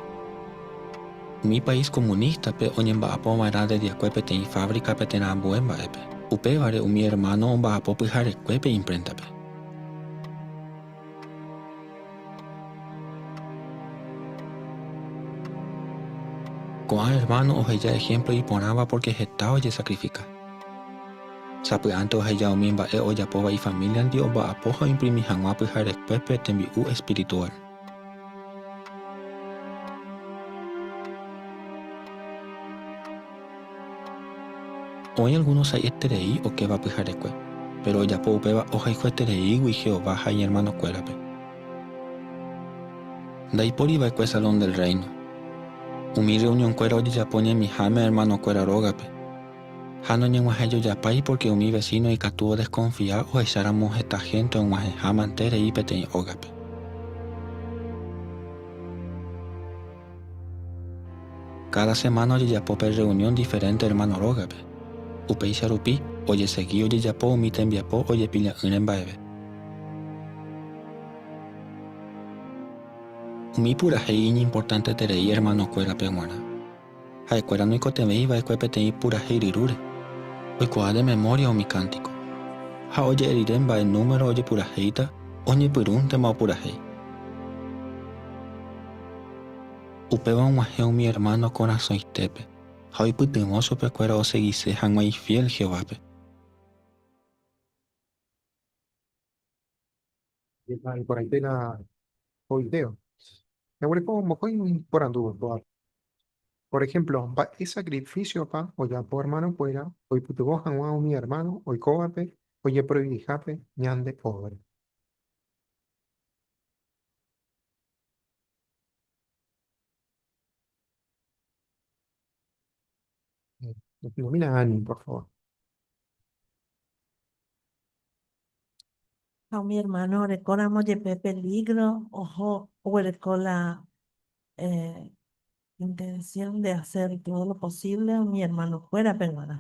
Umi país komunístape oñemba'apo va'erã de diakue peteĩ fávrikape térã ambue mba'épe. Upévare umi ermáno omba'apo pyharekue pe impréntape. Ko'ã ermáno oheja ehémplo iporãva pórke heta ojesakrifika. Sapy'ánte oheja umi mba'e ojapóva ifamíliandi omba'apo ha oimprimi hag̃ua pyharekue pe tembi'u espirituál. Oĩ algúno sa'ieterei okéva pyharekue, péro ojapo upéva ohayhuetereígui Jehová ha iñermanokuérape. Ndaipóri va'ekue Salón del Reino. Umi rreunionkuéra ojejapo ñemiháme ermanokuéra rógape. Ha noñeg̃uahẽjojapái pórke umi vesíno ikatu odeskonfia ohecháramo heta hénte og̃uahẽha manterei peteĩ ógape. Káda semána ojejapo pe rreunión diferénte ermáno rógape. Upéicha rupi, ojesegi ojejapo umi tembiapo ojepilla'ỹre mba'eve. Umi purahéi iñimportanteterei ermanokuérape g̃uarã. Ha'ekuéra noikotevẽi va'ekue peteĩ purahéi ryrúre. Oikuaa de memória umi kántiko. Ha oje'e rire mba'e número ojepurahéita, oñepyrũntema opurahéi. Upéva og̃uahẽ umi ermáno korasõitépe ha oipytyvõ chupekuéra osegise hag̃ua ifiél Jehovápe. Iporãite la ko video. Jaguereko mokõi porandu ko'ápe. Por ejemplo, mba'e sacrificio-pa ojapo hermano-kuéra oipytyvõ hag̃ua umi hermano oikóvape ojeprohivihápe ñande obra? Nos ilumina Ani, por favor. Ha umi hermano orekóramo jepe peligro oho oguereko la eh, intención de hacer todo lo posible umi hermano-kuérape g̃uarã.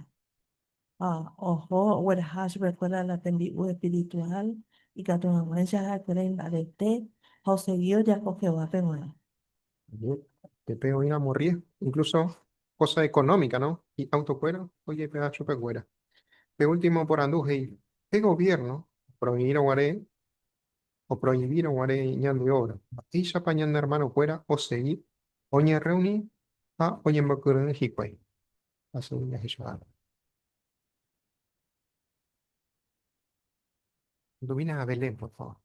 Ha oho ogueraha chupekuéra la tembi'u espiritual. Ikatu hag̃uáicha ha'ekuéra imbarete ha osegi ojapo Jehovápe g̃uarã. Jepe oĩramo riesgo, incluso cosa económica, no? Hi'autokuéra ojepe'a chupekuéra. Pe último porandu he'i, pe gobierno oprohibírõ guare oprohibírõ guare ñande obra, mba'éichapa ñane hermanokuéra osegi oñerreuni ha oñembokyre'ỹ hikuái? Asegui jahecha. Ilumina a Belén, por favor.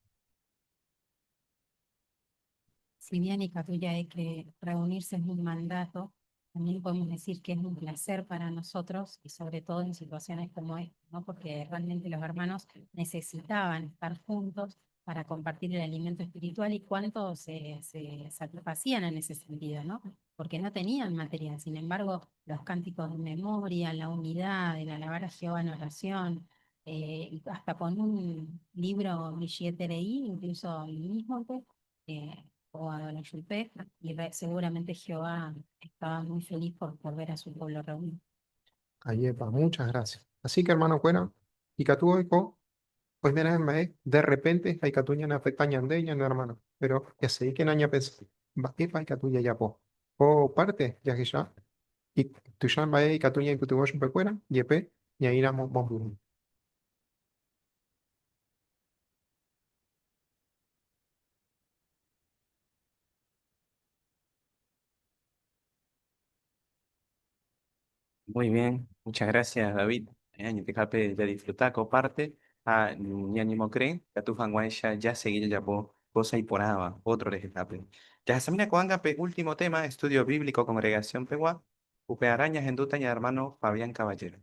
Si bien ikatu ja'e que reunirse es un mandato, también podemos decir que es un placer para nosotros y sobre todo en situaciones como esta, ¿no? Porque realmente los hermanos necesitaban estar juntos para compartir el alimento espiritual y cuánto se, se satisfacían en ese sentido, ¿no? Porque no tenían material. Sin embargo, los cánticos de memoria, la unidad, el alabar a Jehová en oración, eh, hasta con un libro michĩeterei, incluso el mismo, eh, o a y seguramente Jehová estaba muy feliz por, por ver a su pueblo reunido. Ayepa, muchas gracias. Así que hermano kuéra, ikatu oiko oimeraẽ mba'e de repente ha ikatu ñaneafecta ñande ñane hermano, pero jaseíkena ñapensa mba'épa ikatu jajapo. Ko parte jahecha tuicha mba'e ikatu ñaipytyvõ chupekuéra, jepe ñaĩramo mombyry. Muy bien, muchas gracias David. Añetehápe jadisfruta ko parte ha ñañemokyre'ỹ katu hag̃uáicha jasegi jajapo kósa iporãva ótro rehehápe. Jahasamína ko'ág̃a pe último tema estudio bíblico congregación pegua, upearã ñahendúta ñane hermano Fabián Caballero.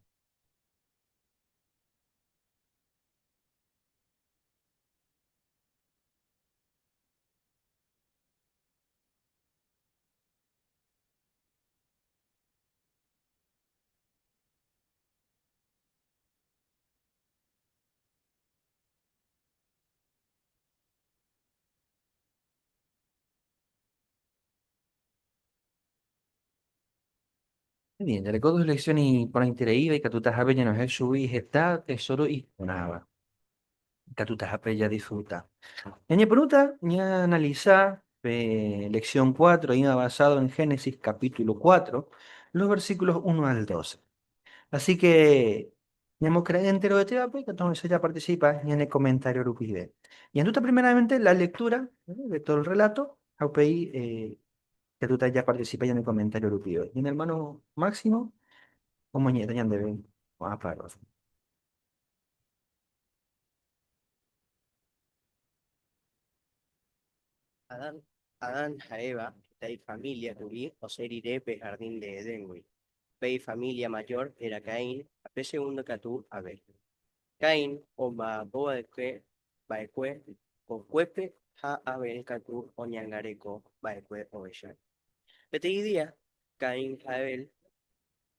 Bien, jareko dos lección iporãitereíva ikatutahápe ñanohẽ chugui heta tesoro iporãva. Ikatutahápe jadisfruta. Ñañepyrũta ñaanalisa pe lección 4 oĩva basado en Génesis capítulo 4, los versículos 1 al 12. Así que ñamokyre'ỹ enterovetévape ikatu hag̃uáicha japarticipa ñane comentario rupive. Ñahendúta primeramente la lectura de todo el relato ha upéi Ikatúta japarticipa ñane comentario rupive. Ñane hermano Máximo omoñe'ẽta ñandéve ko'ã párrafo. Adán, Adán ha Eva heta ifamília kuri osẽ rire pe hardín de Edéngui. Pe ifamília majór héra Caín ha pe segundo katu Abel. Caín omba'apo va'ekue va'ekue kokuépe ha Abel katu oñangareko va'ekue ovecháre. Peteĩ día, Caín ha Abel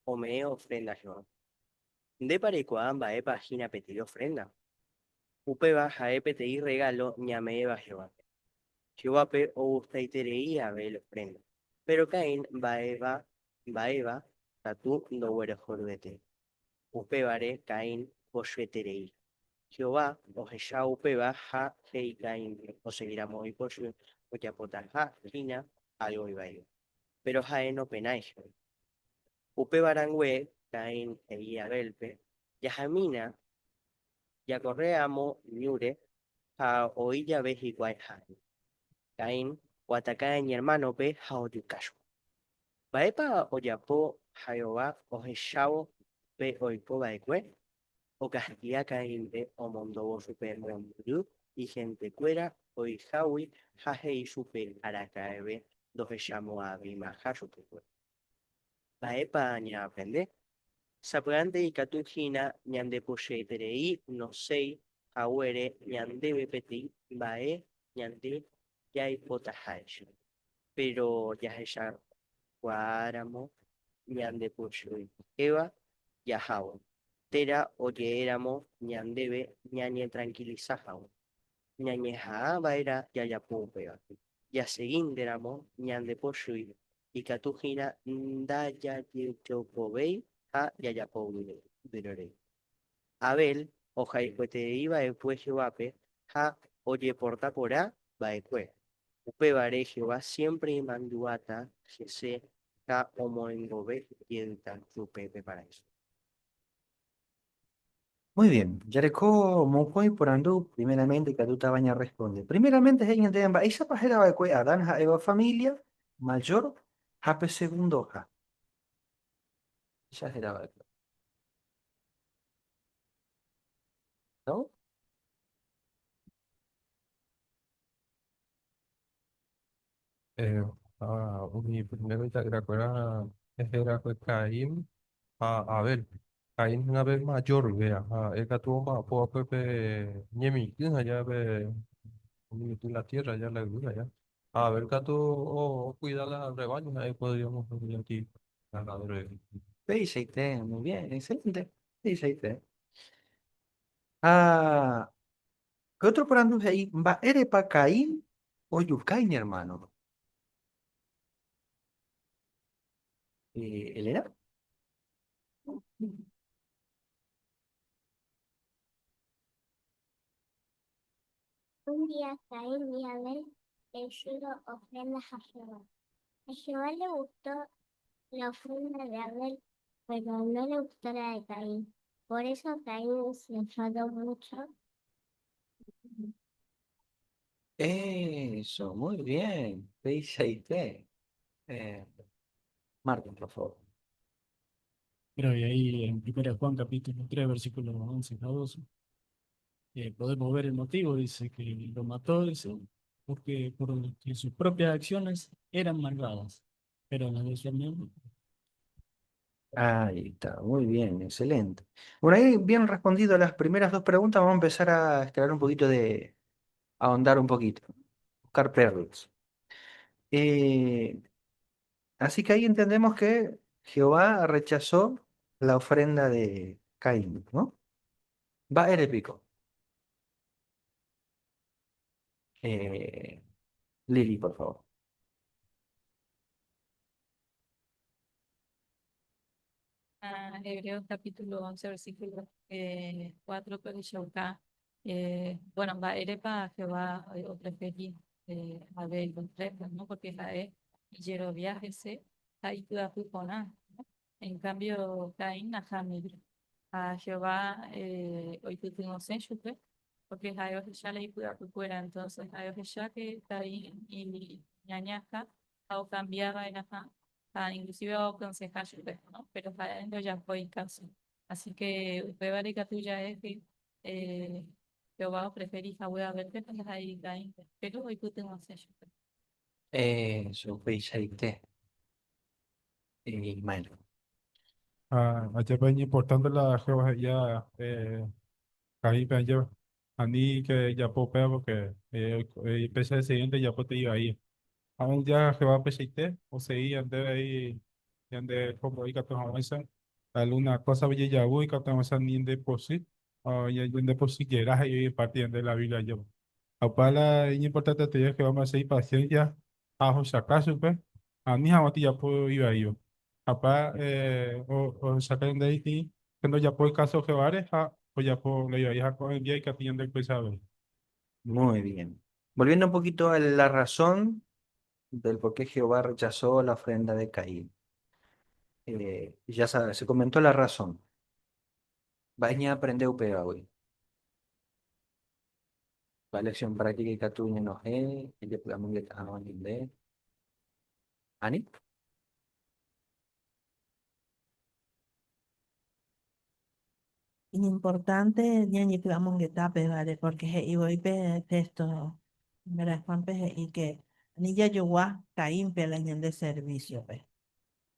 ome'ẽ ofrénda Jehovápe. Ndépa reikuaa mba'épa hína peteĩ ofrénda? Upéva ha'e peteĩ rregálo ñame'ẽva Jehovápe. Jehovápe ogustaiterei Abel ofrénda, péro Caín mba'éva mba'éva katu ndoguerohoryete. Upévare Caín pochyeterei. Jehová ohecha upéva ha he'i Caínpe osegíramo ipochy ojapotaha hína álgo ivaíva. Péro ha'e nopenái chupe. Upéva rangue, Caín he'i Abélpe, Jahamína jakorre amo ñúre ha oĩ jave hikuái ha'e. Caín oataka iñermánope ha ojuka chupe. Mba'épa ojapo Jehová ohechávo pe oiko va'ekue? Okastiga Caínpe omondóvo chupe mombyry ihentekuéra oihágui ha he'i chupe araka'eve ndohechamo'ãveimaha chupekuéra. Mba'épa ñaaprende? Sapy'ánte ikatu hína ñandepochyeterei nosẽi haguére ñandéve peteĩ mba'e ñande jaipotaháicha. Péro jahechakuaáramo ñandepochy'ỹva jahávo, térã oje'éramo ñandéve ñañetrankilisa hag̃ua, ñañeha'ã va'erã jajapo upéva. Jasegínteramo ñandepochy ikatu hína ndajajejokovéi ha jajapo vyrorei. Abel ohayhueterei va'ekue Jehovápe. Ha ojeporta porã va'ekue. Upévare Jehová siémpre imandu'áta hese ha omoingove jeýta chupe pe paraísope. Muy bien, jareko mokõi porandu primeramente ikatútava ñarresponde. Primeramente he'i ñandéve mba'éichapa héra va'ekue Adán ha Eva familia mayor ha pe segundoha. Mba'éicha héra va'ekue. ¿No? Umi primero ita'yrakuéra hérakue Caín ha Abel. Caín hína pe mayor-véva, ha ha'e katu omba'apo va'ekue pe ñemitỹ aja pe oñemitỹ la tierra aja, la yvy aja. Ha Abel katu okuida la rebaño ha'e podríamos decir aquí, ganadero. Péichaite, muy bien, excelente. Péichaite. Ha pe ótro porandu he'i, Mba'érepa Caín ojuka iñermánope? Elena? Un día Caín y Abel le hicieron ofrendas a Jehová. A Jehová le gustó la ofrenda de Abel, pero no le gustó la de Caín. Por eso Caín se enfadó mucho. Eso, muy bien. Péichaite. Eh, Martín, por favor. Creo que ahí en 1 Juan capítulo 3, versículos 11 a 12, podemos ver el motivo, dice que lo mató, dice, porque por que sus propias acciones eran malvadas, pero las de su hermano. Ahí está, muy bien, excelente. Bueno, ahí bien respondido a las primeras dos preguntas, vamos a empezar a extraer un poquito de, ahondar un poquito, buscar perlas. Eh, así que ahí entendemos que Jehová rechazó la ofrenda de Caín, ¿no? Va el pico. Eh, Lili, por favor. Ah, Hebreos capítulo 11, versículo 4, pero Shauká, bueno, mba'érepa Jehová opreferi Abel ofrenda, ¿no? Porque ha'e ijerovia hese ha ipy'apy porã, ¿no? En cambio, Caín nahániri. Ha Jehová oipytyvõse chupe, porque ha'e ohecha la ipy'apykuéra. Entonces, ha'e ohecha que Caín iñañaha ha okambia va'erãha ha inclusive oaconseja chupe, ¿no? Pero ha'e ndojapói káso. Así que upévare ikatu ja'e que Jehová opreferi hague Abélpe ha ndaha'éi Caínpe, péro oipytyvõse chupe. Eso, upeichaite. Ismael. Ah, ajépa iñimportante la Jehová he'ía Caínpe ajépa. Ani que japo upéva porque péicha decidinte japo te'i vai. Ha un día Jehová peichaite osegi ñandéve ahí ñande kombo'i ikatu hag̃uáicha alguna cosa ojejavu ikatu hag̃uáicha ni ndepochy ha ñandepochyjera he'i parte ñande la Biblia ajépa. Ha upéva la iñimportante Jehová mba'éicha ipaciencia ha ohechauka chupe ani hag̃ua tijapo ivaíva. Ha upéva ohechauka ñande itĩ pe ndojapói káso Jehováre ha ojapo la ivai ha ko'ẽ día ikatu ñande upéicha avei. Muy bien. Volviendo un poquito a la razón del por qué Jehová rechazó la ofrenda de Caín. Ya sabes, se comentó la razón. Mba'e ñaaprende upévagui. Mba'e lección práctica ikatu ñanohẽ, jajepy'amongeta hag̃ua ñande. Ani? Iñimportante ñañepy'amongeta pévare, porque he'i voi pe texto Primera de Juanpe he'i que ani jajogua Caínpe la ñande servicio-pe,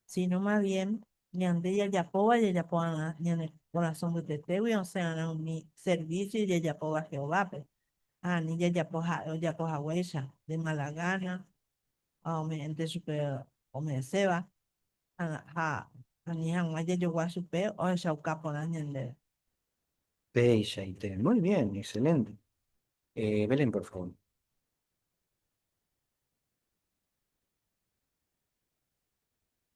sino más bien ñande jajapóva jajapo va'erã ñane korasõ mbytetégui osẽ va'erã umi servicio jajapóva Jehovápe, ha ani jajapo ha'e ojapo haguéicha de mala gana ha ome'ẽnte chupe ome'ẽséva ha ani hag̃ua jajogua chupe ohechauka porã ñandéve. Péichaite. Muy bien, excelente. Belén, por favor.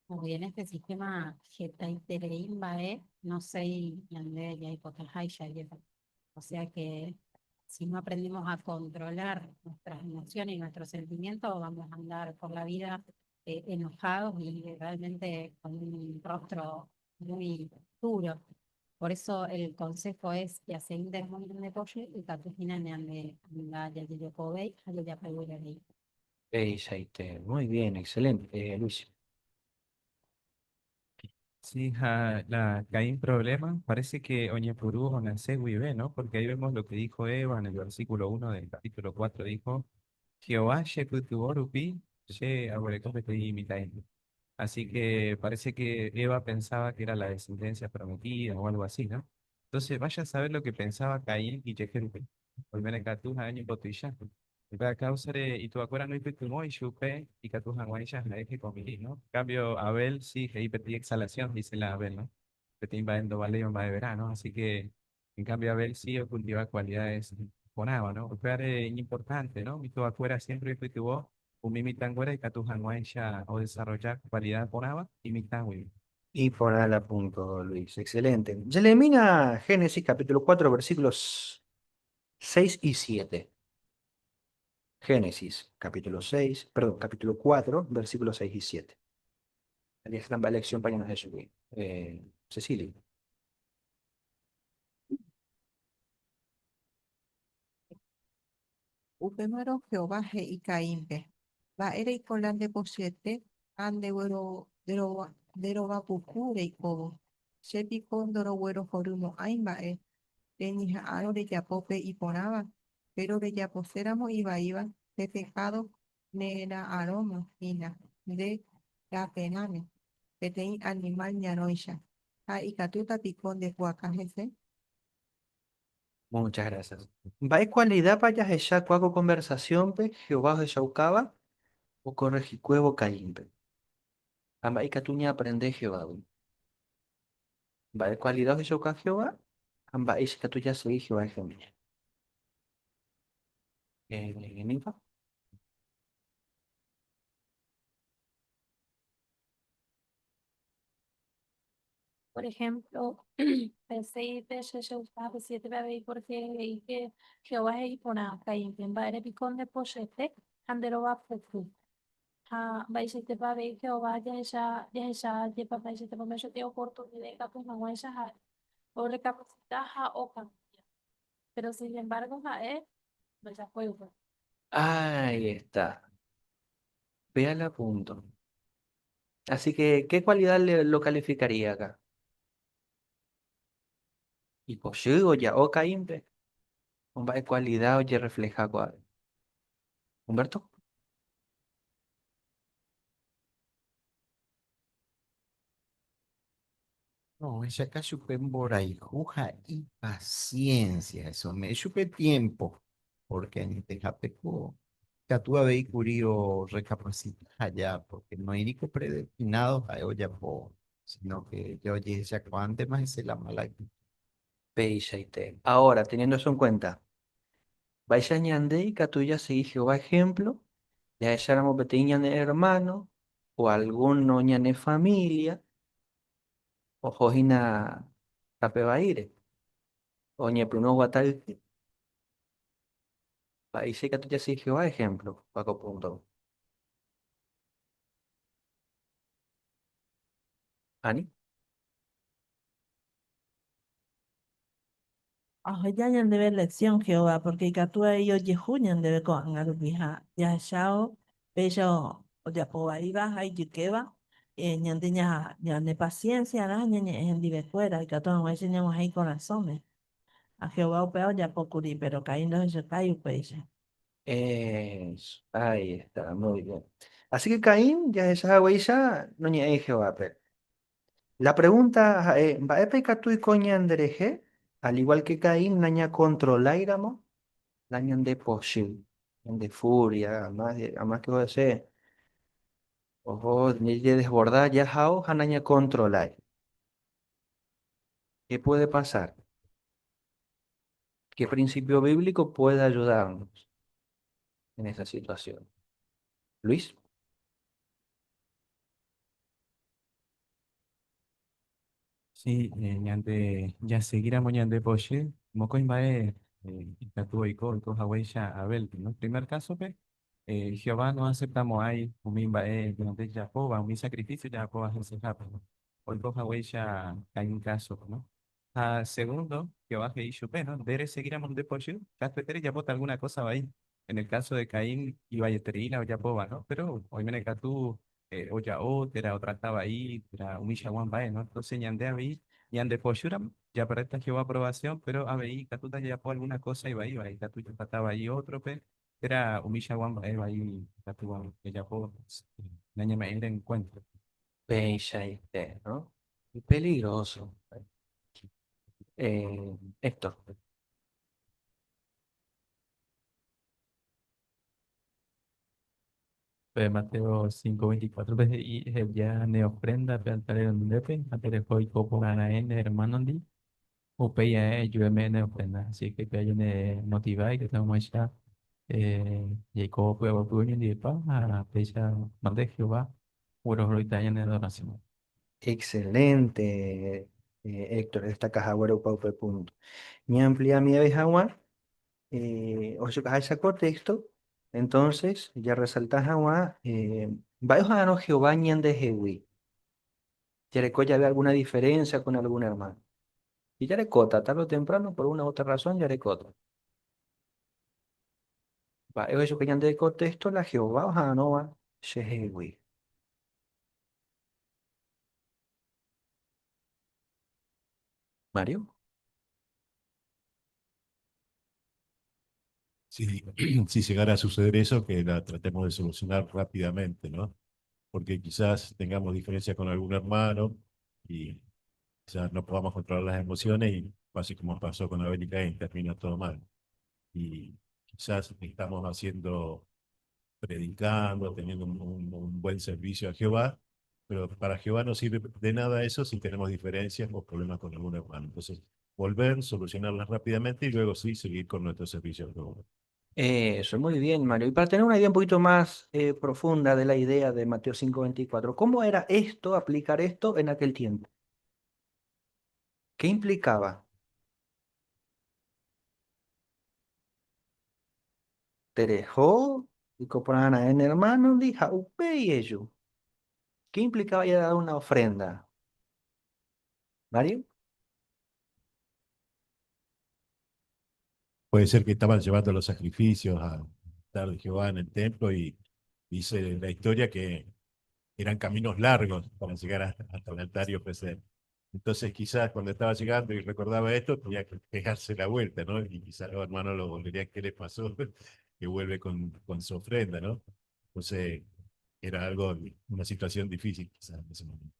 Muy bien, este sistema hetaiterei mba'e noséi ñande jaipotaháicha jepe. O sea que. Si no aprendemos a controlar nuestras emociones y nuestros sentimientos, vamos a andar por la vida enojados y realmente con un rostro muy duro. Por eso el consejo es que hacen de pollo y Eisaite. Muy bien, excelente. Luis. Sí, ja, la Caín problema, parece que Oñepurú o Nace ¿no? Porque ahí vemos lo que dijo Eva en el versículo 1 del capítulo 4, dijo, Jehová she she Así que parece que Eva pensaba que era la descendencia prometida o algo así, ¿no? Entonces vaya a saber lo que pensaba Caín y Jejerupe. Volver a año botella. Causa y tu acuerdas no y chupe y ¿no? En cambio, Abel sí, ahí petí exhalación, dice la Abel, ¿no? Petí va vale va de verano, así que en cambio Abel sí cultiva cualidades con agua, ¿no? Es importante, ¿no? Mi tu acuera siempre tuvo un y katuja o desarrollar cualidad con agua y mi Y por la punto, Luis. Excelente. Yelemina Génesis capítulo 4, versículos 6 y 7. Génesis, capítulo 6, perdón, capítulo 4, versículos 6 y 7. Ahí está la lección para de subir. Cecilia. Upémarõ Jehová he'i Caínpe. Mba'éreiko la ndepochyete ha nderovapuku reikóvo. Che piko ndoroguerohorymo'ãi mba'e reñeha'ãrõ rejapo pe iporãva, péro rejaposéramo ivaíva pe pekádo nera'arõma hína nde raperãme peteĩ animál ñarõicha ha ikatúta piko ndepu'aka hese. Muchas gracias. Mba'e cualidad pa jahecha ko conversación-pe Jehová ohechaukava okorregikuévo Caínpe. Ha mba'e ikatu ñaaprende Jehovágui. Mba'e cualidad ohechauka Jehová ha mba'éicha ikatu jasegi Jehová ejemplo. Ninfa. Por ejemplo, pensé pe 7 avei porque he'i que Jehová he'i porã Caínpe mba'ére piko ndepochyete ha nderovapuku. Ha mba'eichaitépa avei Jehová jahecha jahecha jepa mba'eichaitépa ome'ẽ oportunidad ikatu hag̃uáicha ha'e orecapacita ha okambia. Pero sin embargo ha'e ndojapói upéva. Ahí está. Véala punto. Así que, ¿qué cualidad lo calificaría acá? Ipochy oja'o Caínpe. Mba'e cualidad ojerefleja ko'ápe. Humberto. No, esa chupe mborayhu ha ipaciencia, eso me chupe tiempo, porque añetehápeko ikatu avei kuri orecapacita allá, porque no iriko predestinado ha'e ojapo, sino que ya ojehechakuaa antes ese la mala actitud. Peichaite. Ahora, teniendo eso en cuenta, mba'éicha ñande ikatu jasegi Jehová ejemplo, jahecháramo peteĩ ñane hermano o alguno ñane familia, oho hína tape vaíre, oñepyrũ oguata yky. Mba'éicha ikatu jasegi Jehová ejemplo, ko punto. Ani? Oheja ñandéve lección Jehová, porque ikatu avei ojehu ñandéve ko'ág̃a rupi ha jahechávo péicha ojapovaíva ha ijykéva, ñande ñane paciencia-rã ha ñañe'ẽ hendivekuéra ikatu hag̃uáicha ñag̃uahẽ ikorasõme. Ha Jehová upéva ojapókuri, péro Caín ndohechakái upéicha. Eso, ahí está, muy bien. Así que Caín, jahecha haguéicha, noñe'ẽi Jehovápe. La pregunta ha'e, mba'épa ikatu oiko ñanderehe, al igual que Caín, nañakontroláiramo la ñandepochy, ñande furia, amás que ojese, oho ñajedesborda jahao ha nañakontrolái. ¿Qué puede pasar? ¿Qué principio bíblico puede ayudarnos en esa situación? Luis. Sí, ñande, jaseguíramo ñande pochy, mokõi mba'e Ikatu oiko oiko haguéicha Abel-pe, no? Primer caso-pe, Jehová noaceptamo'ãi umi mba'e ñande jajapóva, umi sacrificio jajapóva hesehápe, no? Oiko haguéicha Caín caso-pe, no? Ha segundo, Jehová he'i chupe, no? Nde resegíramo nde pochy, katuete rejapóta alguna cosa vai. En el caso de Caín ivaieterei la ojapóva, no? Pero oiméne katu oja'o térã otrata vai térã umichagua mba'e, no? Entonces ñande avei ñandepochýramo, japerdéta Jehová aprobación, pero avei ikatúta jajapo alguna cosa ivaíva, ikatu jatrata vai ótrope térã umichagua mba'e vai ikatúva jajapo nañame'ẽire en cuenta. Peichaite, no? Peligroso. Héctor. Pe Mateo 5:24 pe he'i eheja ne ofrenda pe altar renondépe ha tereho oiko porã raẽ ne hermano-ndi, upéi ae eju eme'ẽ ne ofrenda. Así que upéva ñanemotiva ikatu hag̃uáicha jaiko py'aguapy oñondivepa ha péicha mante Jehová oguerohoryta ñane adoración. Excelente, Héctor, destaca haguére upe upe punto. Ñaampliamive hag̃ua, ohechukaháicha ko texto, entonces jarresalta hag̃ua mba'e oha'arõ Jehová ñandehegui. Jareko jave alguna diferencia con algún hermano. Y jarekóta, tarde o temprano, por una u otra razón, jarekóta. Mba'e ohechuka ñande ko texto la Jehová oha'arõva chehegui. Mario. Si, si llegara a suceder eso, que la tratemos de solucionar rápidamente, ¿no? Porque quizás tengamos diferencias con algún hermano y quizás no podamos controlar las emociones y pase como pasó con Abel y Caín, termina todo mal. Y quizás estamos haciendo, predicando, teniendo un buen servicio a Jehová, pero para Jehová no sirve de nada eso si tenemos diferencias o problemas con algún hermano. Entonces, volver, solucionarlas rápidamente y luego sí seguir con nuestro servicio a Jehová. Eso, muy bien, Mario. Y para tener una idea un poquito más profunda de la idea de Mateo 5:24, ¿cómo era esto, aplicar esto en aquel tiempo? ¿Qué implicaba? Tereho, y coprana en hermano, dija, upe y ello. ¿Qué implicaba ya dar una ofrenda? Mario. Puede ser que estaban llevando los sacrificios al altar de Jehová en el templo y dice la historia que eran caminos largos para llegar hasta el altar y ofrecer. Entonces quizás cuando estaba llegando y recordaba esto, tenía que pegarse la vuelta, ¿no? Y quizás los hermanos lo volverían, ¿qué le pasó? Que vuelve con su ofrenda, ¿no? Entonces era algo, una situación difícil quizás en ese momento.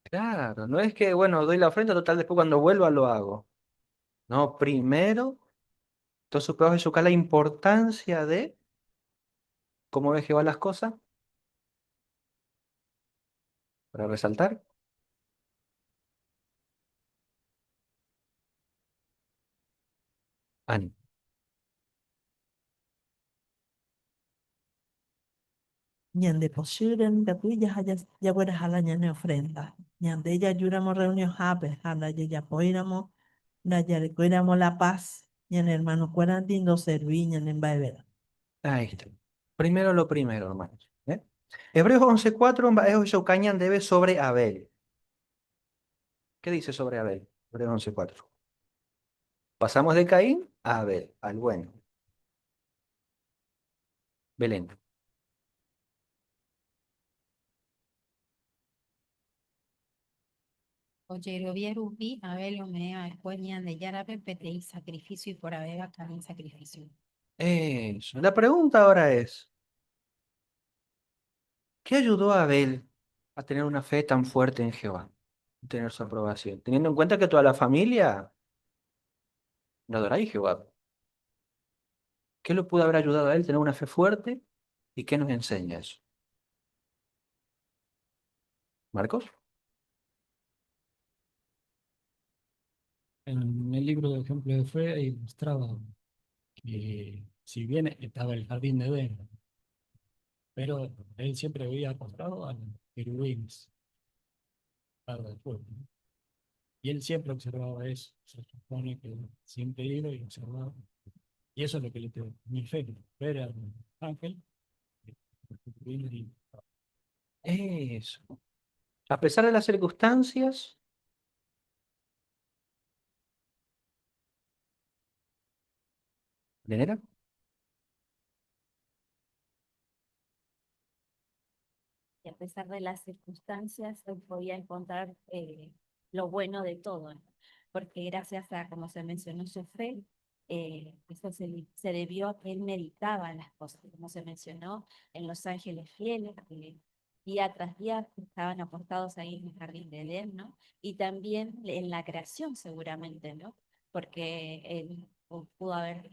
Claro, no es que, bueno, doy la ofrenda, total, después cuando vuelva lo hago. No, primero, entonces puedo Jesús la importancia de cómo ve Jehová las cosas, para resaltar. Ani. Ñande pochýre nikatu jaha jagueraha la ñane ofrenda. Ñande jajúramo reunionhápe ha ndajejapóiramo, ndajarekóiramo la paz, ñane hermanokuérandi ndoservi ñane mba'everã. Ahí está. Primero lo primero, hermanos. ¿Eh? Hebreos 11:4, mba'e ohechauka ñandéve sobre Abel. ¿Qué dice sobre Abel? Hebreos 11:4. Pasamos de Caín a Abel, al bueno. Belén. Ojerovia rupi Abel ome'ẽ va'ekue Ñandejárape peteĩ sacrificio iporãvéva Caín sacrificio. Eso. La pregunta ahora es, ¿qué ayudó a Abel a tener una fe tan fuerte en Jehová? Tener su aprobación. Teniendo en cuenta que toda la familia no adoraba a Jehová. ¿Qué lo pudo haber ayudado a él a tener una fe fuerte? ¿Y qué nos enseña eso? Marcos. En el libro de Ejemplo de Fe ahí mostraba que si bien estaba el jardín de Edén, pero él siempre había acostado a los querubines para del pueblo, ¿no? Y él siempre observaba eso. Se supone que siempre iba y observaba. Y eso es lo que le tengo, mi fe, ver al ángel. Eso. A pesar de las circunstancias, ¿Lenera? Y a pesar de las circunstancias, él podía encontrar lo bueno de todo, ¿no? Porque gracias a, como se mencionó, su fe, eso se debió a que él meditaba las cosas, como se mencionó en los ángeles fieles, que día tras día estaban apostados ahí en el jardín de Edén, ¿no? Y también en la creación seguramente, ¿no? Porque él pudo haber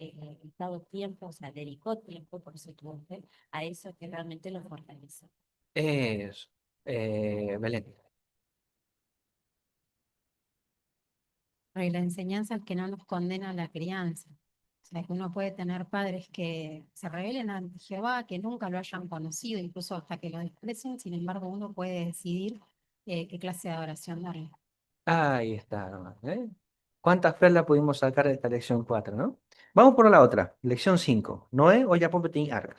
dado tiempo, o sea, dedicó tiempo, por eso tuvo fe, a eso que realmente lo fortaleció. Eso. Belén. Y la enseñanza es que no nos condena la crianza. Que uno puede tener padres que se rebelen ante Jehová, que nunca lo hayan conocido, incluso hasta que lo desprecien, sin embargo uno puede decidir qué clase de adoración darle. Ahí está, nomás. ¿Cuántas perlas pudimos sacar de esta lección 4, no? Vamos por la otra, lección 5. Noé o Jacob Petín Arca.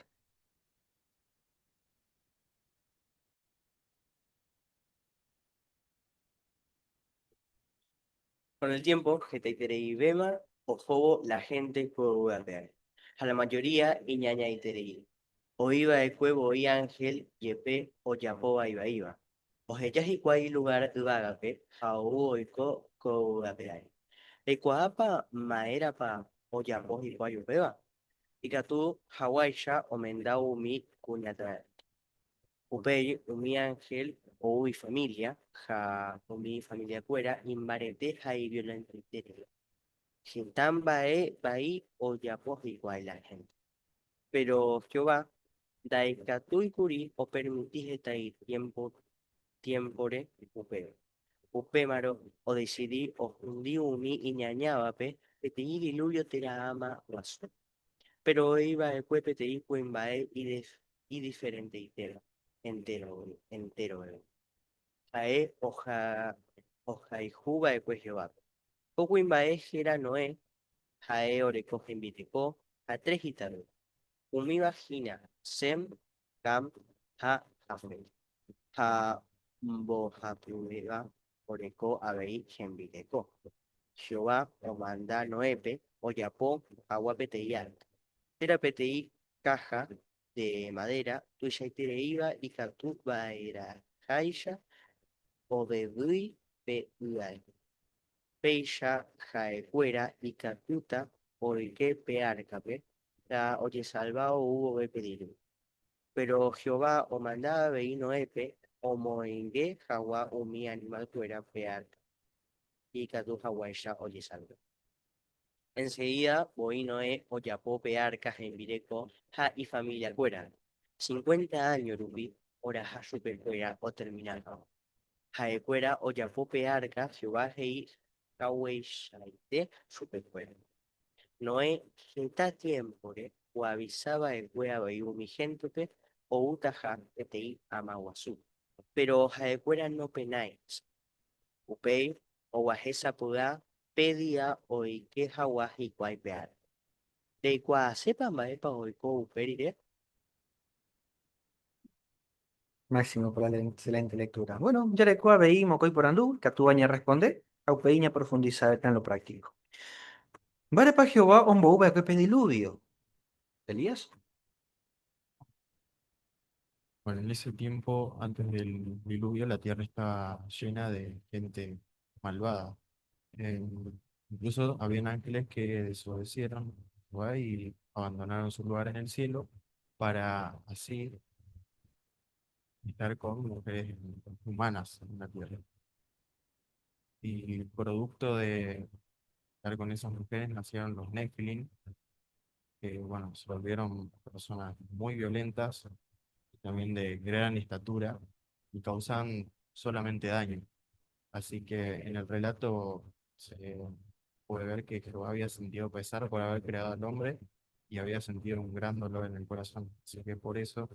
Con el tiempo, hetaiterei bema, ojobo la gente cuevo. A la mayoría, iñaña iterei. O iba de cuevo y ángel, yepe, o yapoba iba iba. O heyas y lugar vagape, jaou oiko cuevo. Ecuapa maerapa o yapos y cuayupeba. Y katu hawaisha o mendau mi cuñata. Upey, umi ángel, o ui familia, ja umi familia cuera, imbarete jai violente. Gentan bae, bai, o yapos igual la gente. Pero Jehová, daikatui curi, o permitís esta tiempo, tiempore, upe. Upémaro, o decidí, o fundí umi iñañábape, peteí diluvio tera ama guasu. Pero iba el cuepe te bae y y diferente entero, entero, entero. Jae, oja, oja y juba de Jehová. Poco imbae jera Noé, jae orecoge inviteco, a tres gitanos. Umi vagina, Sem, Cam, Ja, Jafet. Ja, Bojapueba, oreco, abei, genviteco. Jehová, o manda Noepe, o yapó, agua peteiar. Era petei caja de madera, tuya iba y catu baera jaisha, o bebui pe uai. Peisha jaecuera y catuta, oike pearcape, la oye salvao hubo be pedir. Pero Jehová o mandaba veí Noepe, o moingue jagua umi animal cuera pearca. Y catu jaguaisha oye salvo. Enseguida, voy Noé, o yapó pearca, genvireco, ja y familia cuera. 50 años rupi, ora ja supe cuera o terminado. Jaecuera o yapó pearca, Jehová hei, jahueishaite, supe cuera. Noé, genta tiempo, o avisaba el cuera umi gentope, o utaja, etei amaguazú. Pero jaecuera no penáis. Upei, o guajesa pudá, pedia oike jaguaj ikuai pear. De cua sepa maepa oiko uperire. Máximo por la excelente lectura. Bueno, ya le cua veí mocoi por andú, catuaña responde, aupeiña profundizar en lo práctico. Vale pa Jehová ombouba que pediluvio. Elías. Bueno, en ese tiempo, antes del diluvio, la tierra estaba llena de gente malvada. Incluso habían ángeles que desobedecieron a Jehová y abandonaron su lugar en el cielo para así estar con mujeres humanas en la tierra. Y producto de estar con esas mujeres nacieron los Nephilim, que se volvieron personas muy violentas, también de gran estatura, y causan solamente daño. Así que en el relato se puede ver que Jehová había sentido pesar por haber creado al hombre y había sentido un gran dolor en el corazón. Así que por eso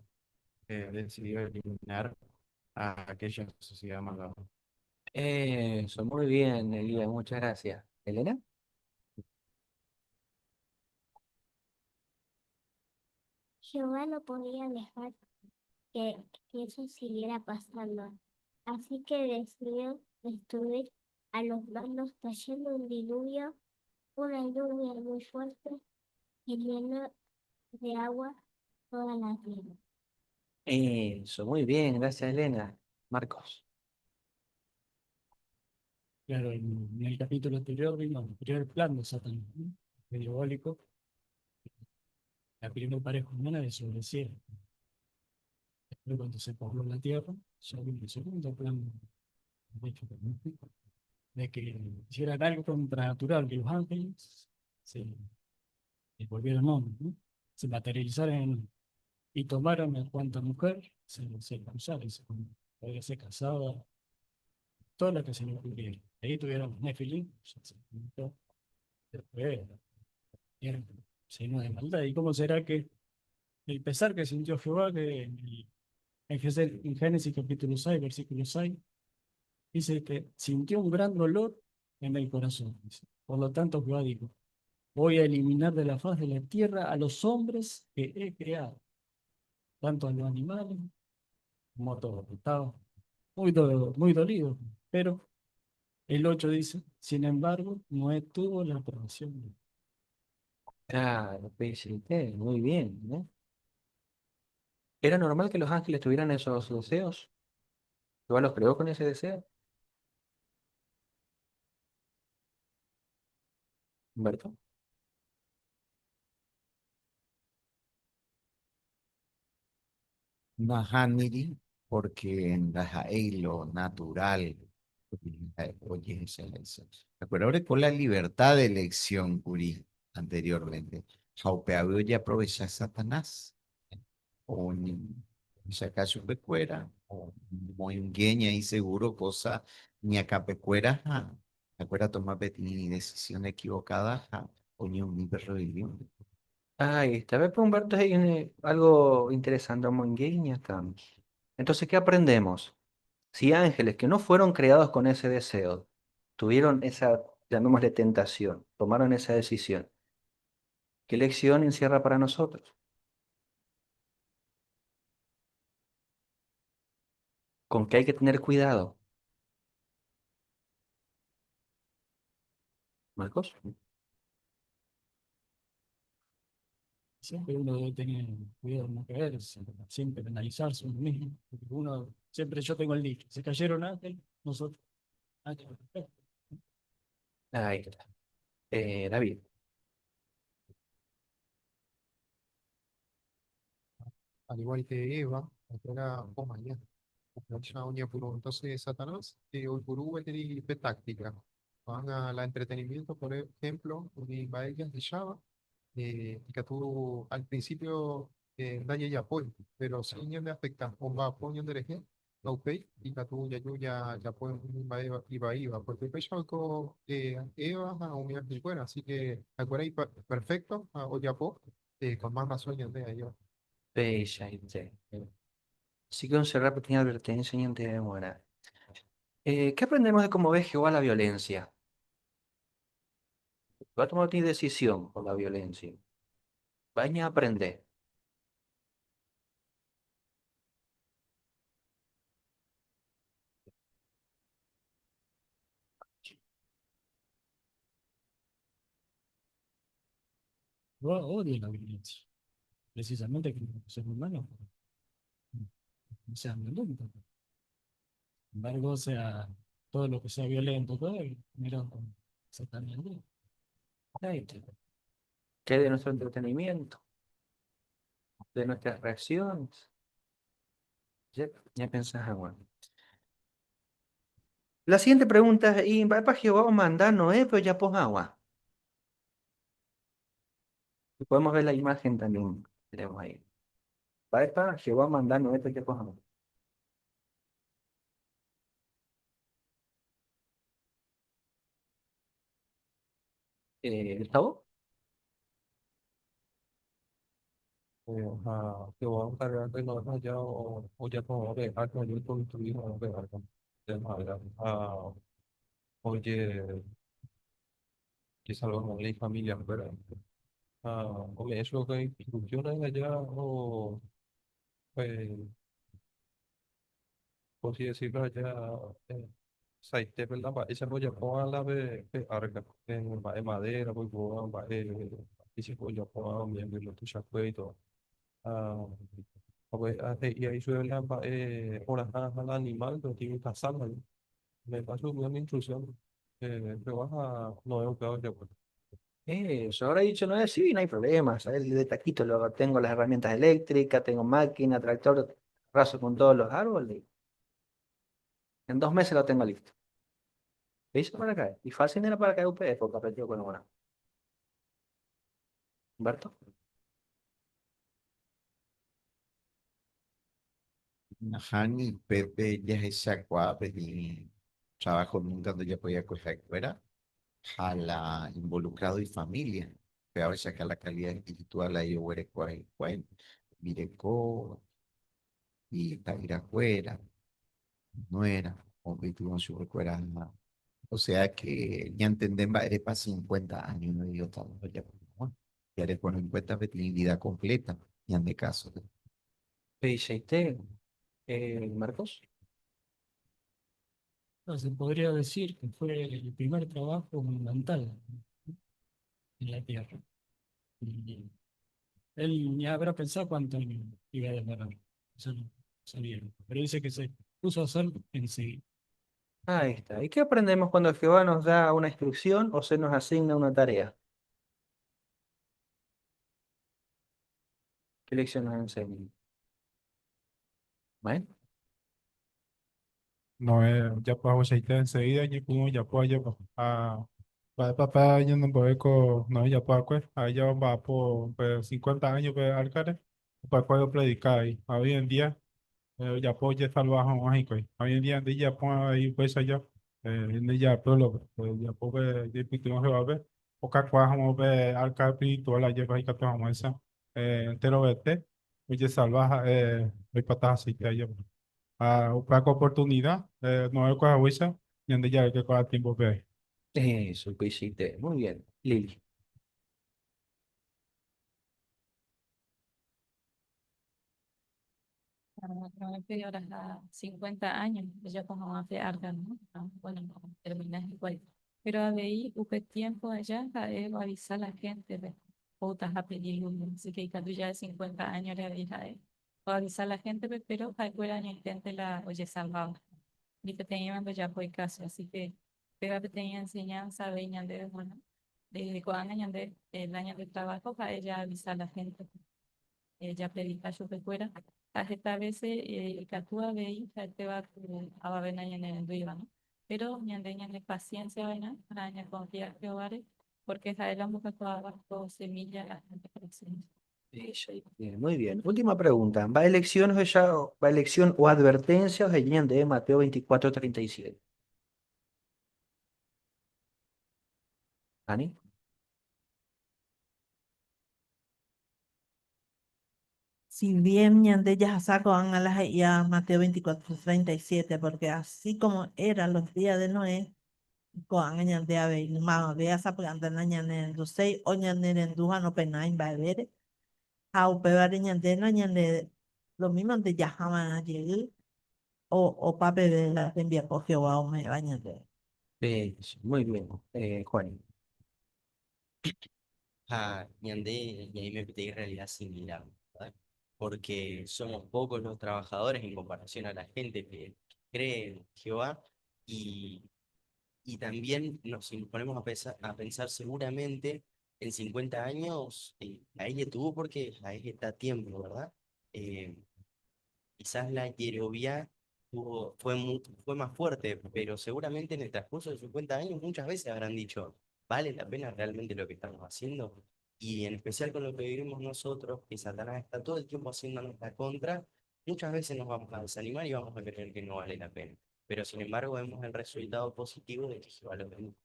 decidió eliminar a aquella sociedad malvada. Eso, muy bien, Elías, muchas gracias. ¿Elena? Jehová no podía dejar que eso siguiera pasando, así que decidió destruir a los malos trayendo un diluvio, una lluvia muy fuerte que llenó de agua toda la tierra. Eso, muy bien, gracias Elena. Marcos. Claro, en el capítulo anterior vimos el primer plan de Satanás, ¿no? El diabólico. La primera pareja humana desobedecieron. Después, cuando se pobló la tierra, ya vino el segundo plan de hecho, de que hicieran algo contranatural, que los ángeles se volvieron hombres, ¿no? Se materializaran en hombres. Y tomaron a cuanta mujer se cruzara, se podía ser casada, toda la que se le ocurriera. Ahí tuvieron los Nefilim, ya se comentó. Después, eran llenos de maldad. ¿Y cómo será que el pesar que sintió Jehová, que en Génesis capítulo 6, versículo 6, dice que sintió un gran dolor en el corazón? Dice. Por lo tanto, Jehová dijo, voy a eliminar de la faz de la tierra a los hombres que he creado, tanto a los animales como a todos. Estaba muy muy dolido, pero el 8 dice, sin embargo, Noé tuvo la aprobación de Dios. Claro, PST, muy bien, ¿no? ¿Era normal que los ángeles tuvieran esos deseos? ¿Jehová los creó con ese deseo? Humberto. Nahaniri, porque en la lo natural, oye, esa. Pero ahora con la libertad de elección, Curi, anteriormente. Jaupeabio ya aprovecha Satanás. O acaso pecuera, o moingueña y seguro cosa, ni acá pecuera, ja. Acuera toma ni decisión equivocada, ja, o ni un rebelión. Ahí está. Ve, pues, Humberto, hay algo interesante, moingueña también. Entonces, ¿qué aprendemos? Si ángeles que no fueron creados con ese deseo, tuvieron esa, llamémosle tentación, tomaron esa decisión, ¿qué lección encierra para nosotros? ¿Con qué hay que tener cuidado? Marcos. Siempre uno debe tener cuidado de no caer, siempre analizarse uno mismo, porque uno, siempre yo tengo el dicho, se cayeron ángeles, nosotros, ángeles perfectos. Ahí está. David. Al igual que Eva, era mañana. Entonces, Satanás, hoy por hoy táctica. Van al entretenimiento, por ejemplo, y va ella de Java, que tú al principio daña ya apoyo, pero si no le afecta, o va poniendo el eje, ok, y que tú ya yo ya ya pueden va iba iba, porque el pecho Eva a un bueno, así que acuerda y perfecto, o ya po, con más razón ya de ahí. Bella idea. Así que un cerrar pequeña advertencia y antes de demorar. ¿Qué aprendemos de cómo ve Jehová la violencia? Va a tomar una decisión por la violencia. Vaya a aprender. Yo odio la violencia. Precisamente que los seres humanos no sean violentos. Sin embargo, todo lo que sea violento, todo, mira, exactamente. Ahí está. ¿Qué de nuestro entretenimiento? De nuestras reacciones. Ya, ya pensás, bueno. La siguiente pregunta es, ¿y va para Jehová mandar Noé, pero ya pos agua? Y podemos ver la imagen también. Tenemos ahí. Va para Jehová mandar Noé, pero ya pos agua. Gustavo. Jehová encargar de no allá o ya como de algo yo construido de algo de madera. Oye, que salvamos la familia, ¿verdad? Ha ome'ẽ chupe instrucción aja o eh, por así decirlo, allá saitépe la mba'éichapa ojapóva la pe arca, mba'e madera oipurúva, mba'e mba'éichapa ojapóva umi angel tuichakue y todo. Ha he'i ahí chupe la mba'e oraha la animal pe otĩ ikasándape. Me paso umi instrucción Jehová ha Noé upéva ojapo. Eso, habrá dicho, no, sí, no hay problema, ¿sabes? De taquito lo tengo las herramientas eléctricas, tengo máquina, tractor, raso con todos los árboles. En 2 meses lo tengo listo. ¿Listo para caer? Y fácil era para caer UPF, porque aprendió con una. Humberto. Nahani pépe jahechakuaa peteĩ trabajo nunca ndojapoi'akue ha la involucrado ifamilia, upéva ohechauka la calidad espiritual ahí oguerekóva hikuái, hembireko, ita'yrakuéra, nuera, oipytyvõ chupekuéra osea que ñantende mba'érepa 50 años oiotava ojapo hag̃ua, jarekórõ en cuenta peteĩ vida completa ñande caso-pe. Peichaite, Marcos. Se podría decir que fue el primer trabajo monumental en la Tierra. Y él ni habrá pensado cuánto iba a demorar. Eso no sabía. Pero dice que se puso a hacer enseguida. Ahí está. ¿Y qué aprendemos cuando Jehová nos da una instrucción o se nos asigna una tarea? ¿Qué lección nos enseña? Bueno. Noé ojapo enseguida oñepyrũ ojapo ajépa ha mba'épa ñanembo'e ko Noé ojapo'akue ha'e omba'apo pe 50 años pe arca-re opakue opredica ahí ha hoy en día ojapo ojesalva hag̃ua hikuái ha hoy en día nde ijapo avei upéicha nde pueblo-pe ojapo pe jaipytyvõ Jehovápe okakuaa hag̃ua upe arca espiritual ajépa ikatu hag̃uáicha enterovete ojesalva ha'e oipota hasyite ajépa ha upéva ko oportunidad Noé oikuaahaguéicha ñande javeke ko'ã tiempo-pe. Eso, upeichaite. Muy bien. Lili. No, ahora 50 años, ya como hace arca, ¿no? Ah, bueno, no terminas igual. Pero avei upe tiempo allá, ha'e oavisa a la gente de outaha así que ikatu ya de 50 años le dije a él. Oavisa a la gente, pero ha'ekuéra añoiténte la ojesalvaba. Ni peteĩva ndojapói caso, así que péva peteĩ enseñanza avei ñandéve g̃uarã. De ko'ág̃a ñande el año de trabajo ha'e jaavisa a la gente. Japredica chupekuéra ha heta vece ikatu avei ha'etéva ku avave nañanerendúiva, ¿no? Pero ñande ñane paciencia va'erã ha ñaconfia Jehováre porque ha'e la ombokakuaáva ko semilla la gente corazón. Muy bien. Última pregunta. ¿Va elección va elección o advertencia o de Mateo 24, 37? Ani? Si bien ñande jahasa ko'ág̃a la he'íva Mateo 24, 37, porque así como eran los días de Noé, ko'ág̃a ñande avei mavave sapy'ánte nañanerenduséi o ñanerendu ha nopenái mba'evére ha upévare ñande nañane lo mismo jahava'erã jey o opa peve la tembiapo Jehová ome'ẽva ñandéve. Muy bien, Juan. Ha ñande ñaime peteĩ realidad similar, ¿verdad? Porque somos pocos los trabajadores en comparación a la gente que cree en Jehová y, y también nos, si nos ponemos a pensar seguramente en 50 años, a ella tuvo porque a ella está tiempo, ¿verdad? Quizás la jerovia fue más fuerte, pero seguramente en el transcurso de 50 años muchas veces habrán dicho, ¿vale la pena realmente lo que estamos haciendo? Y en especial con lo que vivimos nosotros, que Satanás está todo el tiempo haciendo nuestra contra, muchas veces nos vamos a desanimar y vamos a creer que no vale la pena. Pero sin embargo vemos el resultado positivo de que Jehová lo bendijo.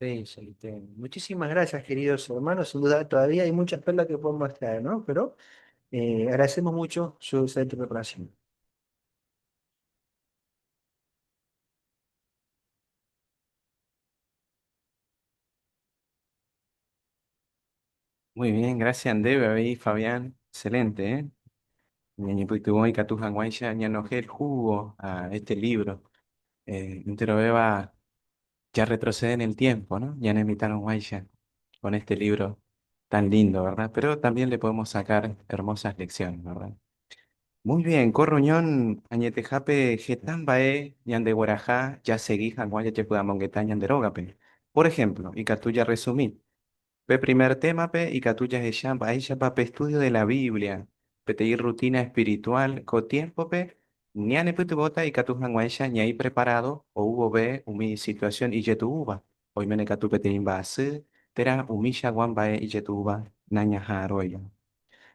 Excelente. Muchísimas gracias, queridos hermanos. Sin duda, todavía hay muchas perlas que podemos traer, ¿no? Pero agradecemos mucho su excelente preparación. Muy bien, gracias André, y Fabián. Excelente, ¿eh? Ñañepytyvõ ikatu hag̃uáicha ñanohẽ el jugo a este libro. Enterovéva ya retrocede en el tiempo, ¿no? Ñanemitãrõguáicha con este libro tan lindo, ¿verdad? Pero también le podemos sacar hermosas lecciones, ¿verdad? Muy bien, ko reunión añetehápe heta mba'e ñandegueraha jasegi hag̃ua jajepy'amongeta ñande rógape. Por ejemplo, ikatu jarresumi. Pe primer témape ikatu jahecha mba'éichapa pe estudio de la Biblia, peteĩ rutina espiritual ko tiémpope ñanepytyvõta ikatu hag̃uáicha ñaĩ preparado ou vove umi situasión ijetu'úva, oiméne katu peteĩ mba'asy térã umichagua mba'e ijetu'úva nañaha'arõiva.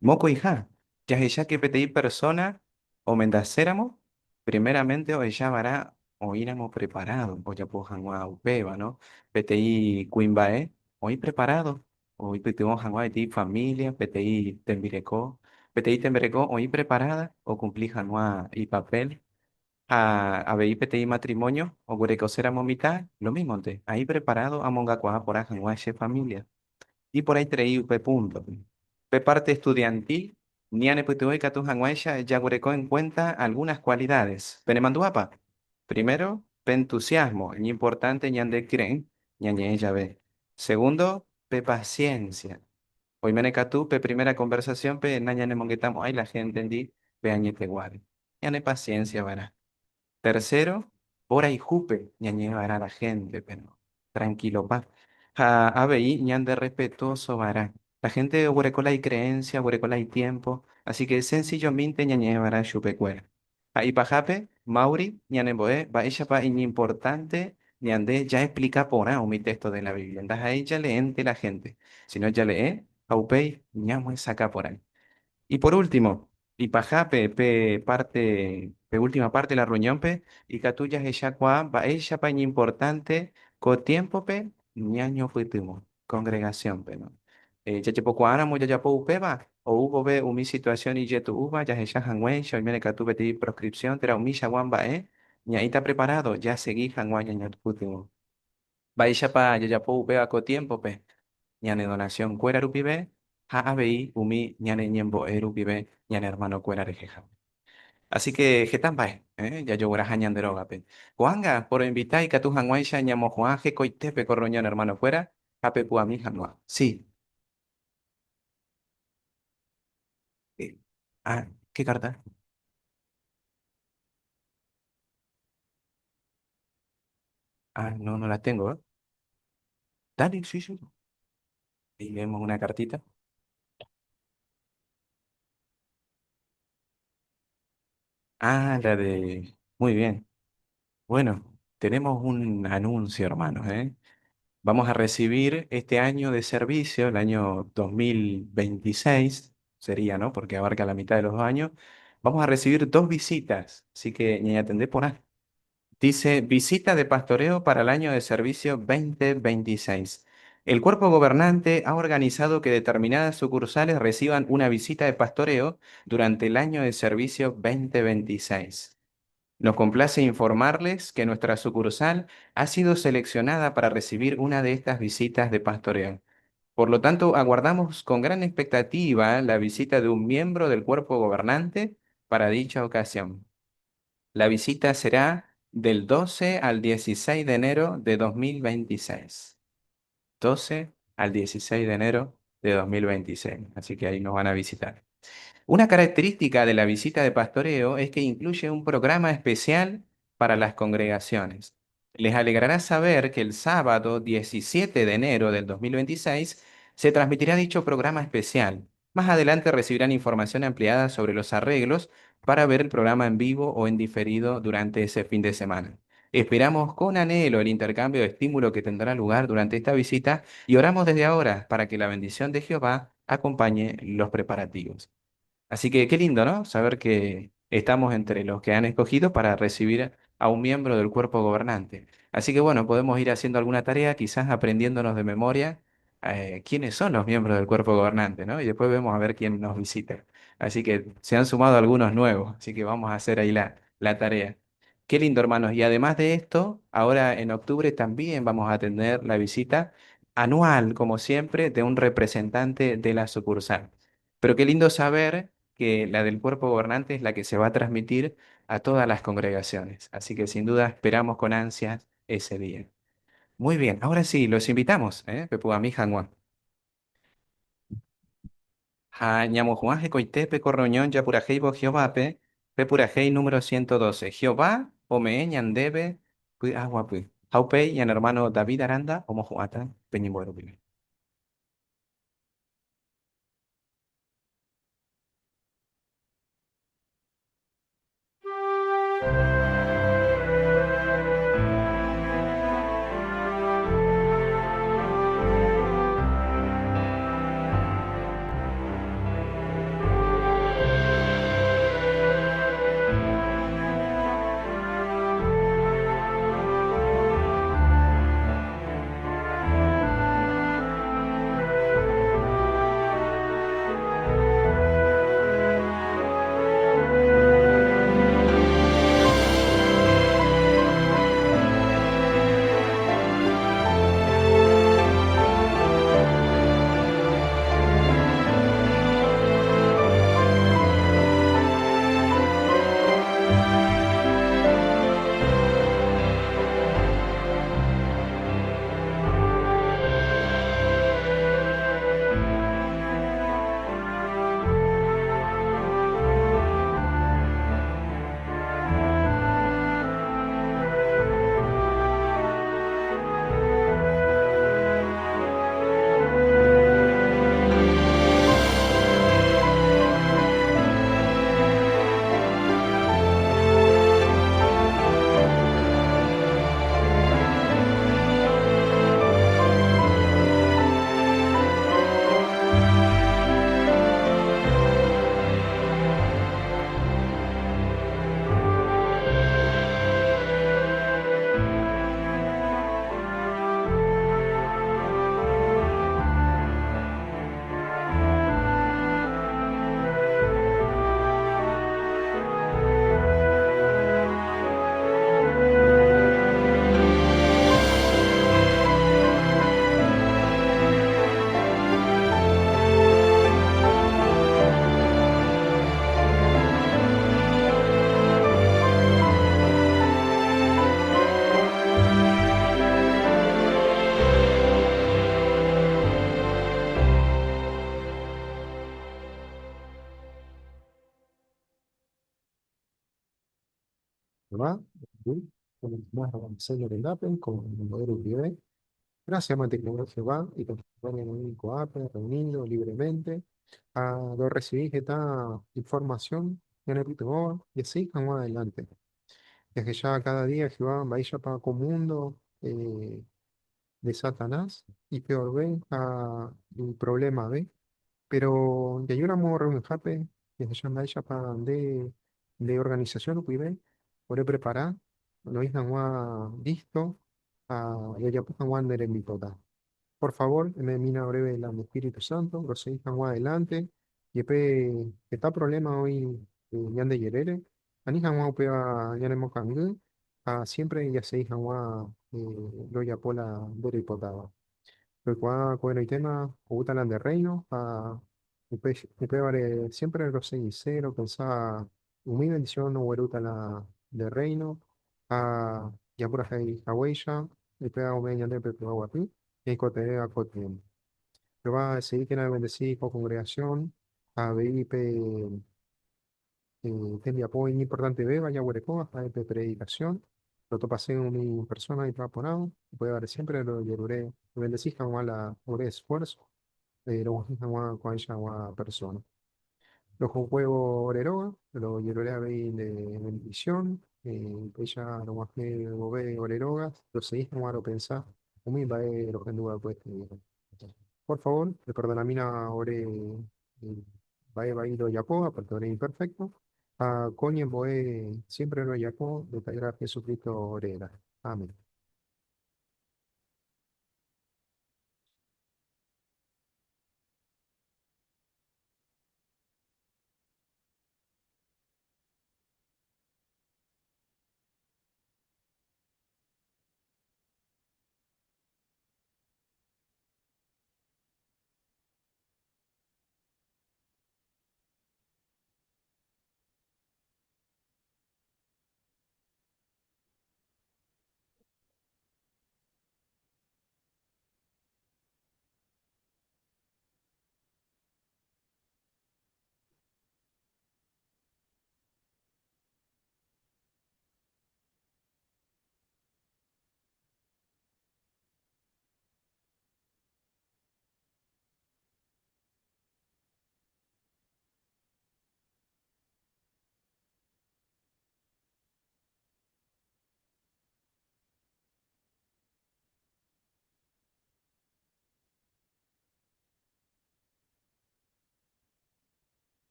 Mokõiha, jahecháke peteĩ persóna omendaséramo, primeramente ohecha va'erã oĩramo preparado ojapo hag̃ua upéva, no? Peteĩ kuimba'e oĩ preparado oipytyvõ hag̃ua peteĩ familia, peteĩ tembireko, peteĩ tembireko oĩ preparada okumpli hag̃ua ipapel ha avei peteĩ matrimonio oguerekoséramo mitã, lo mímonte, aĩ preparado amongakuaa porã hag̃ua che familia. Iporãiterei upe púntope. Pe parte estudiantil ñanepytyvõ ikatu hag̃uáicha jaguereko en cuenta algunas cualidades. Penemandu'ápa? Primero, pe entusiasmo, iñimportánte ñande kyre'ỹ ñañe'ẽ jave. Segundo, pe paciencia. Oiméne katu pe primera conversación-pe nañanemongeta'mo'ãi la héntendi pe añeteguáre. Ñane paciencia va'erã. Tercero, mborayhúpe ñañe'ẽ va'erã la héntepe, no? Tranquilopa. Ha avei ñanderrespetuoso va'erã. La hénte oguereko la icreencia, oguereko la itiempo, así que sencillomínte ñañe'ẽ va'erã chupekuéra. Ha ipahápe, Mauri ñanembo'e mba'éichapa iñimportánte ñande jaexplika porã umi texto de la Biblia. Ndaha'éi jaleénte la hénte, sino jale'e ha upéi ñamyesakã porã. Y por último, ipahápe pe parte, pe última parte la reunión-pe, ikatu jahechakuaa mba'éichapa iñimportánte ko tiémpope ñañopytyvõ congregación-pe, no? Jajepokuaáramo jajapo upéva, ou vove umi situasión ijetu'úva jahecha hag̃uéicha oimérõ katu peteĩ proscripción térã umichagua mba'e, ñaĩta preparado jasegi hag̃ua ñañopytyvõ. Mba'éichapa jajapo upéva ko tiémpope? Ñane donasión-kuéra rupive ha avei umi ñane ñembo'e rupive ñane ermanokuéra rehehápe. Así que heta mba'e jajogueraha ñande rógape. Ko'ág̃a poroinvita ikatu hag̃uáicha ñamohu'ã hekoitépe ko reunión ermanokuéra ha pepu'ãmi hag̃ua. Sí. Ah, ¿qué carta? Ah, no, no la tengo, ¿eh? Dale, sí, sí. Ahí vemos una cartita. Ah, la de... Muy bien. Bueno, tenemos un anuncio, hermanos, ¿eh? Vamos a recibir este año de servicio, el año 2026, sería, ¿no? Porque abarca la mitad de los 2 años. Vamos a recibir dos visitas, así que ni atendé por ahí. Dice, visita de pastoreo para el año de servicio 2026. El cuerpo gobernante ha organizado que determinadas sucursales reciban una visita de pastoreo durante el año de servicio 2026. Nos complace informarles que nuestra sucursal ha sido seleccionada para recibir una de estas visitas de pastoreo. Por lo tanto, aguardamos con gran expectativa la visita de un miembro del cuerpo gobernante para dicha ocasión. La visita será del 12 al 16 de enero de 2026. 12 al 16 de enero de 2026. Así que ahí nos van a visitar. Una característica de la visita de pastoreo es que incluye un programa especial para las congregaciones. Les alegrará saber que el sábado 17 de enero del 2026 se transmitirá dicho programa especial. Más adelante recibirán información ampliada sobre los arreglos para ver el programa en vivo o en diferido durante ese fin de semana. Esperamos con anhelo el intercambio de estímulo que tendrá lugar durante esta visita y oramos desde ahora para que la bendición de Jehová acompañe los preparativos. Así que qué lindo, ¿no? Saber que estamos entre los que han escogido para recibir a un miembro del cuerpo gobernante. Así que bueno, podemos ir haciendo alguna tarea, quizás aprendiéndonos de memoria quiénes son los miembros del cuerpo gobernante, ¿no? Y después vemos a ver quién nos visita. Así que se han sumado algunos nuevos, así que vamos a hacer ahí la tarea. Qué lindo, hermanos. Y además de esto, ahora en octubre también vamos a tener la visita anual, como siempre, de un representante de la sucursal. Pero qué lindo saber que la del cuerpo gobernante es la que se va a transmitir a todas las congregaciones. Así que sin duda esperamos con ansias ese día. Muy bien, ahora sí, los invitamos, ¿eh? Pepuami hag̃ua. Ha ñamohu'ã hekoitépe ko reunión japurahéivo Jehovápe, pe purahéi número 112, Jehová ome'ẽ ñandéve py'aguapy. Ha upéi ñane hermano David Aranda omohu'ãta pe ñembo'e rupive. Jehová, con Gracias, mantener Jehová, y con en un coape, reunido libremente, a lo recibir esta información en el y así vamos adelante. Desde ya cada día Jehová va para con mundo eh, de Satanás y peor ve a el problema ve, pero de ayuda a reunión jape, desde ya vaya para de organización cuide, por preparar, lo hizo listo a Por favor, me mina breve el Espíritu Santo, lo seguís adelante, y pe está problema hoy de yerere, ani hag̃ua upéva ñanemokangy ha siempre jase'i hag̃ua rojapo la ndereipotáva. Roikuaa ko'ẽrõitéma oúta la nde reino ha upévare siempre roseguise ropensa umi bendición oguerúta la nde reino ha japurahéi haguéicha upéva ome'ẽ ñandéve py'aguapy ñaikotevẽva ko tiempo. Jehová esegíkena ebendeci ko congregación ha avei pe tembiapo iñimportantevéva jaguerekóva ha'e pe predicación, rotopase umi persona iporãporãva, upévare siempre rojerure ebendeci hag̃ua la ore esfuerzo rog̃uahẽ hag̃ua ko'ãichagua persona. Rojokuévo ore róga, rojerure avei nde bendición, upéicha rog̃uahẽ vove ore róga, rosegi hag̃ua ropensa umi mba'e rohendu va'ekue este día. Por favor, eperdonamína ore mba'e vai rojapóva, porque ore imperfecto, ha ko ñembo'e siempre rojapo nde Ta'ýra Jesucristo réra. Amén.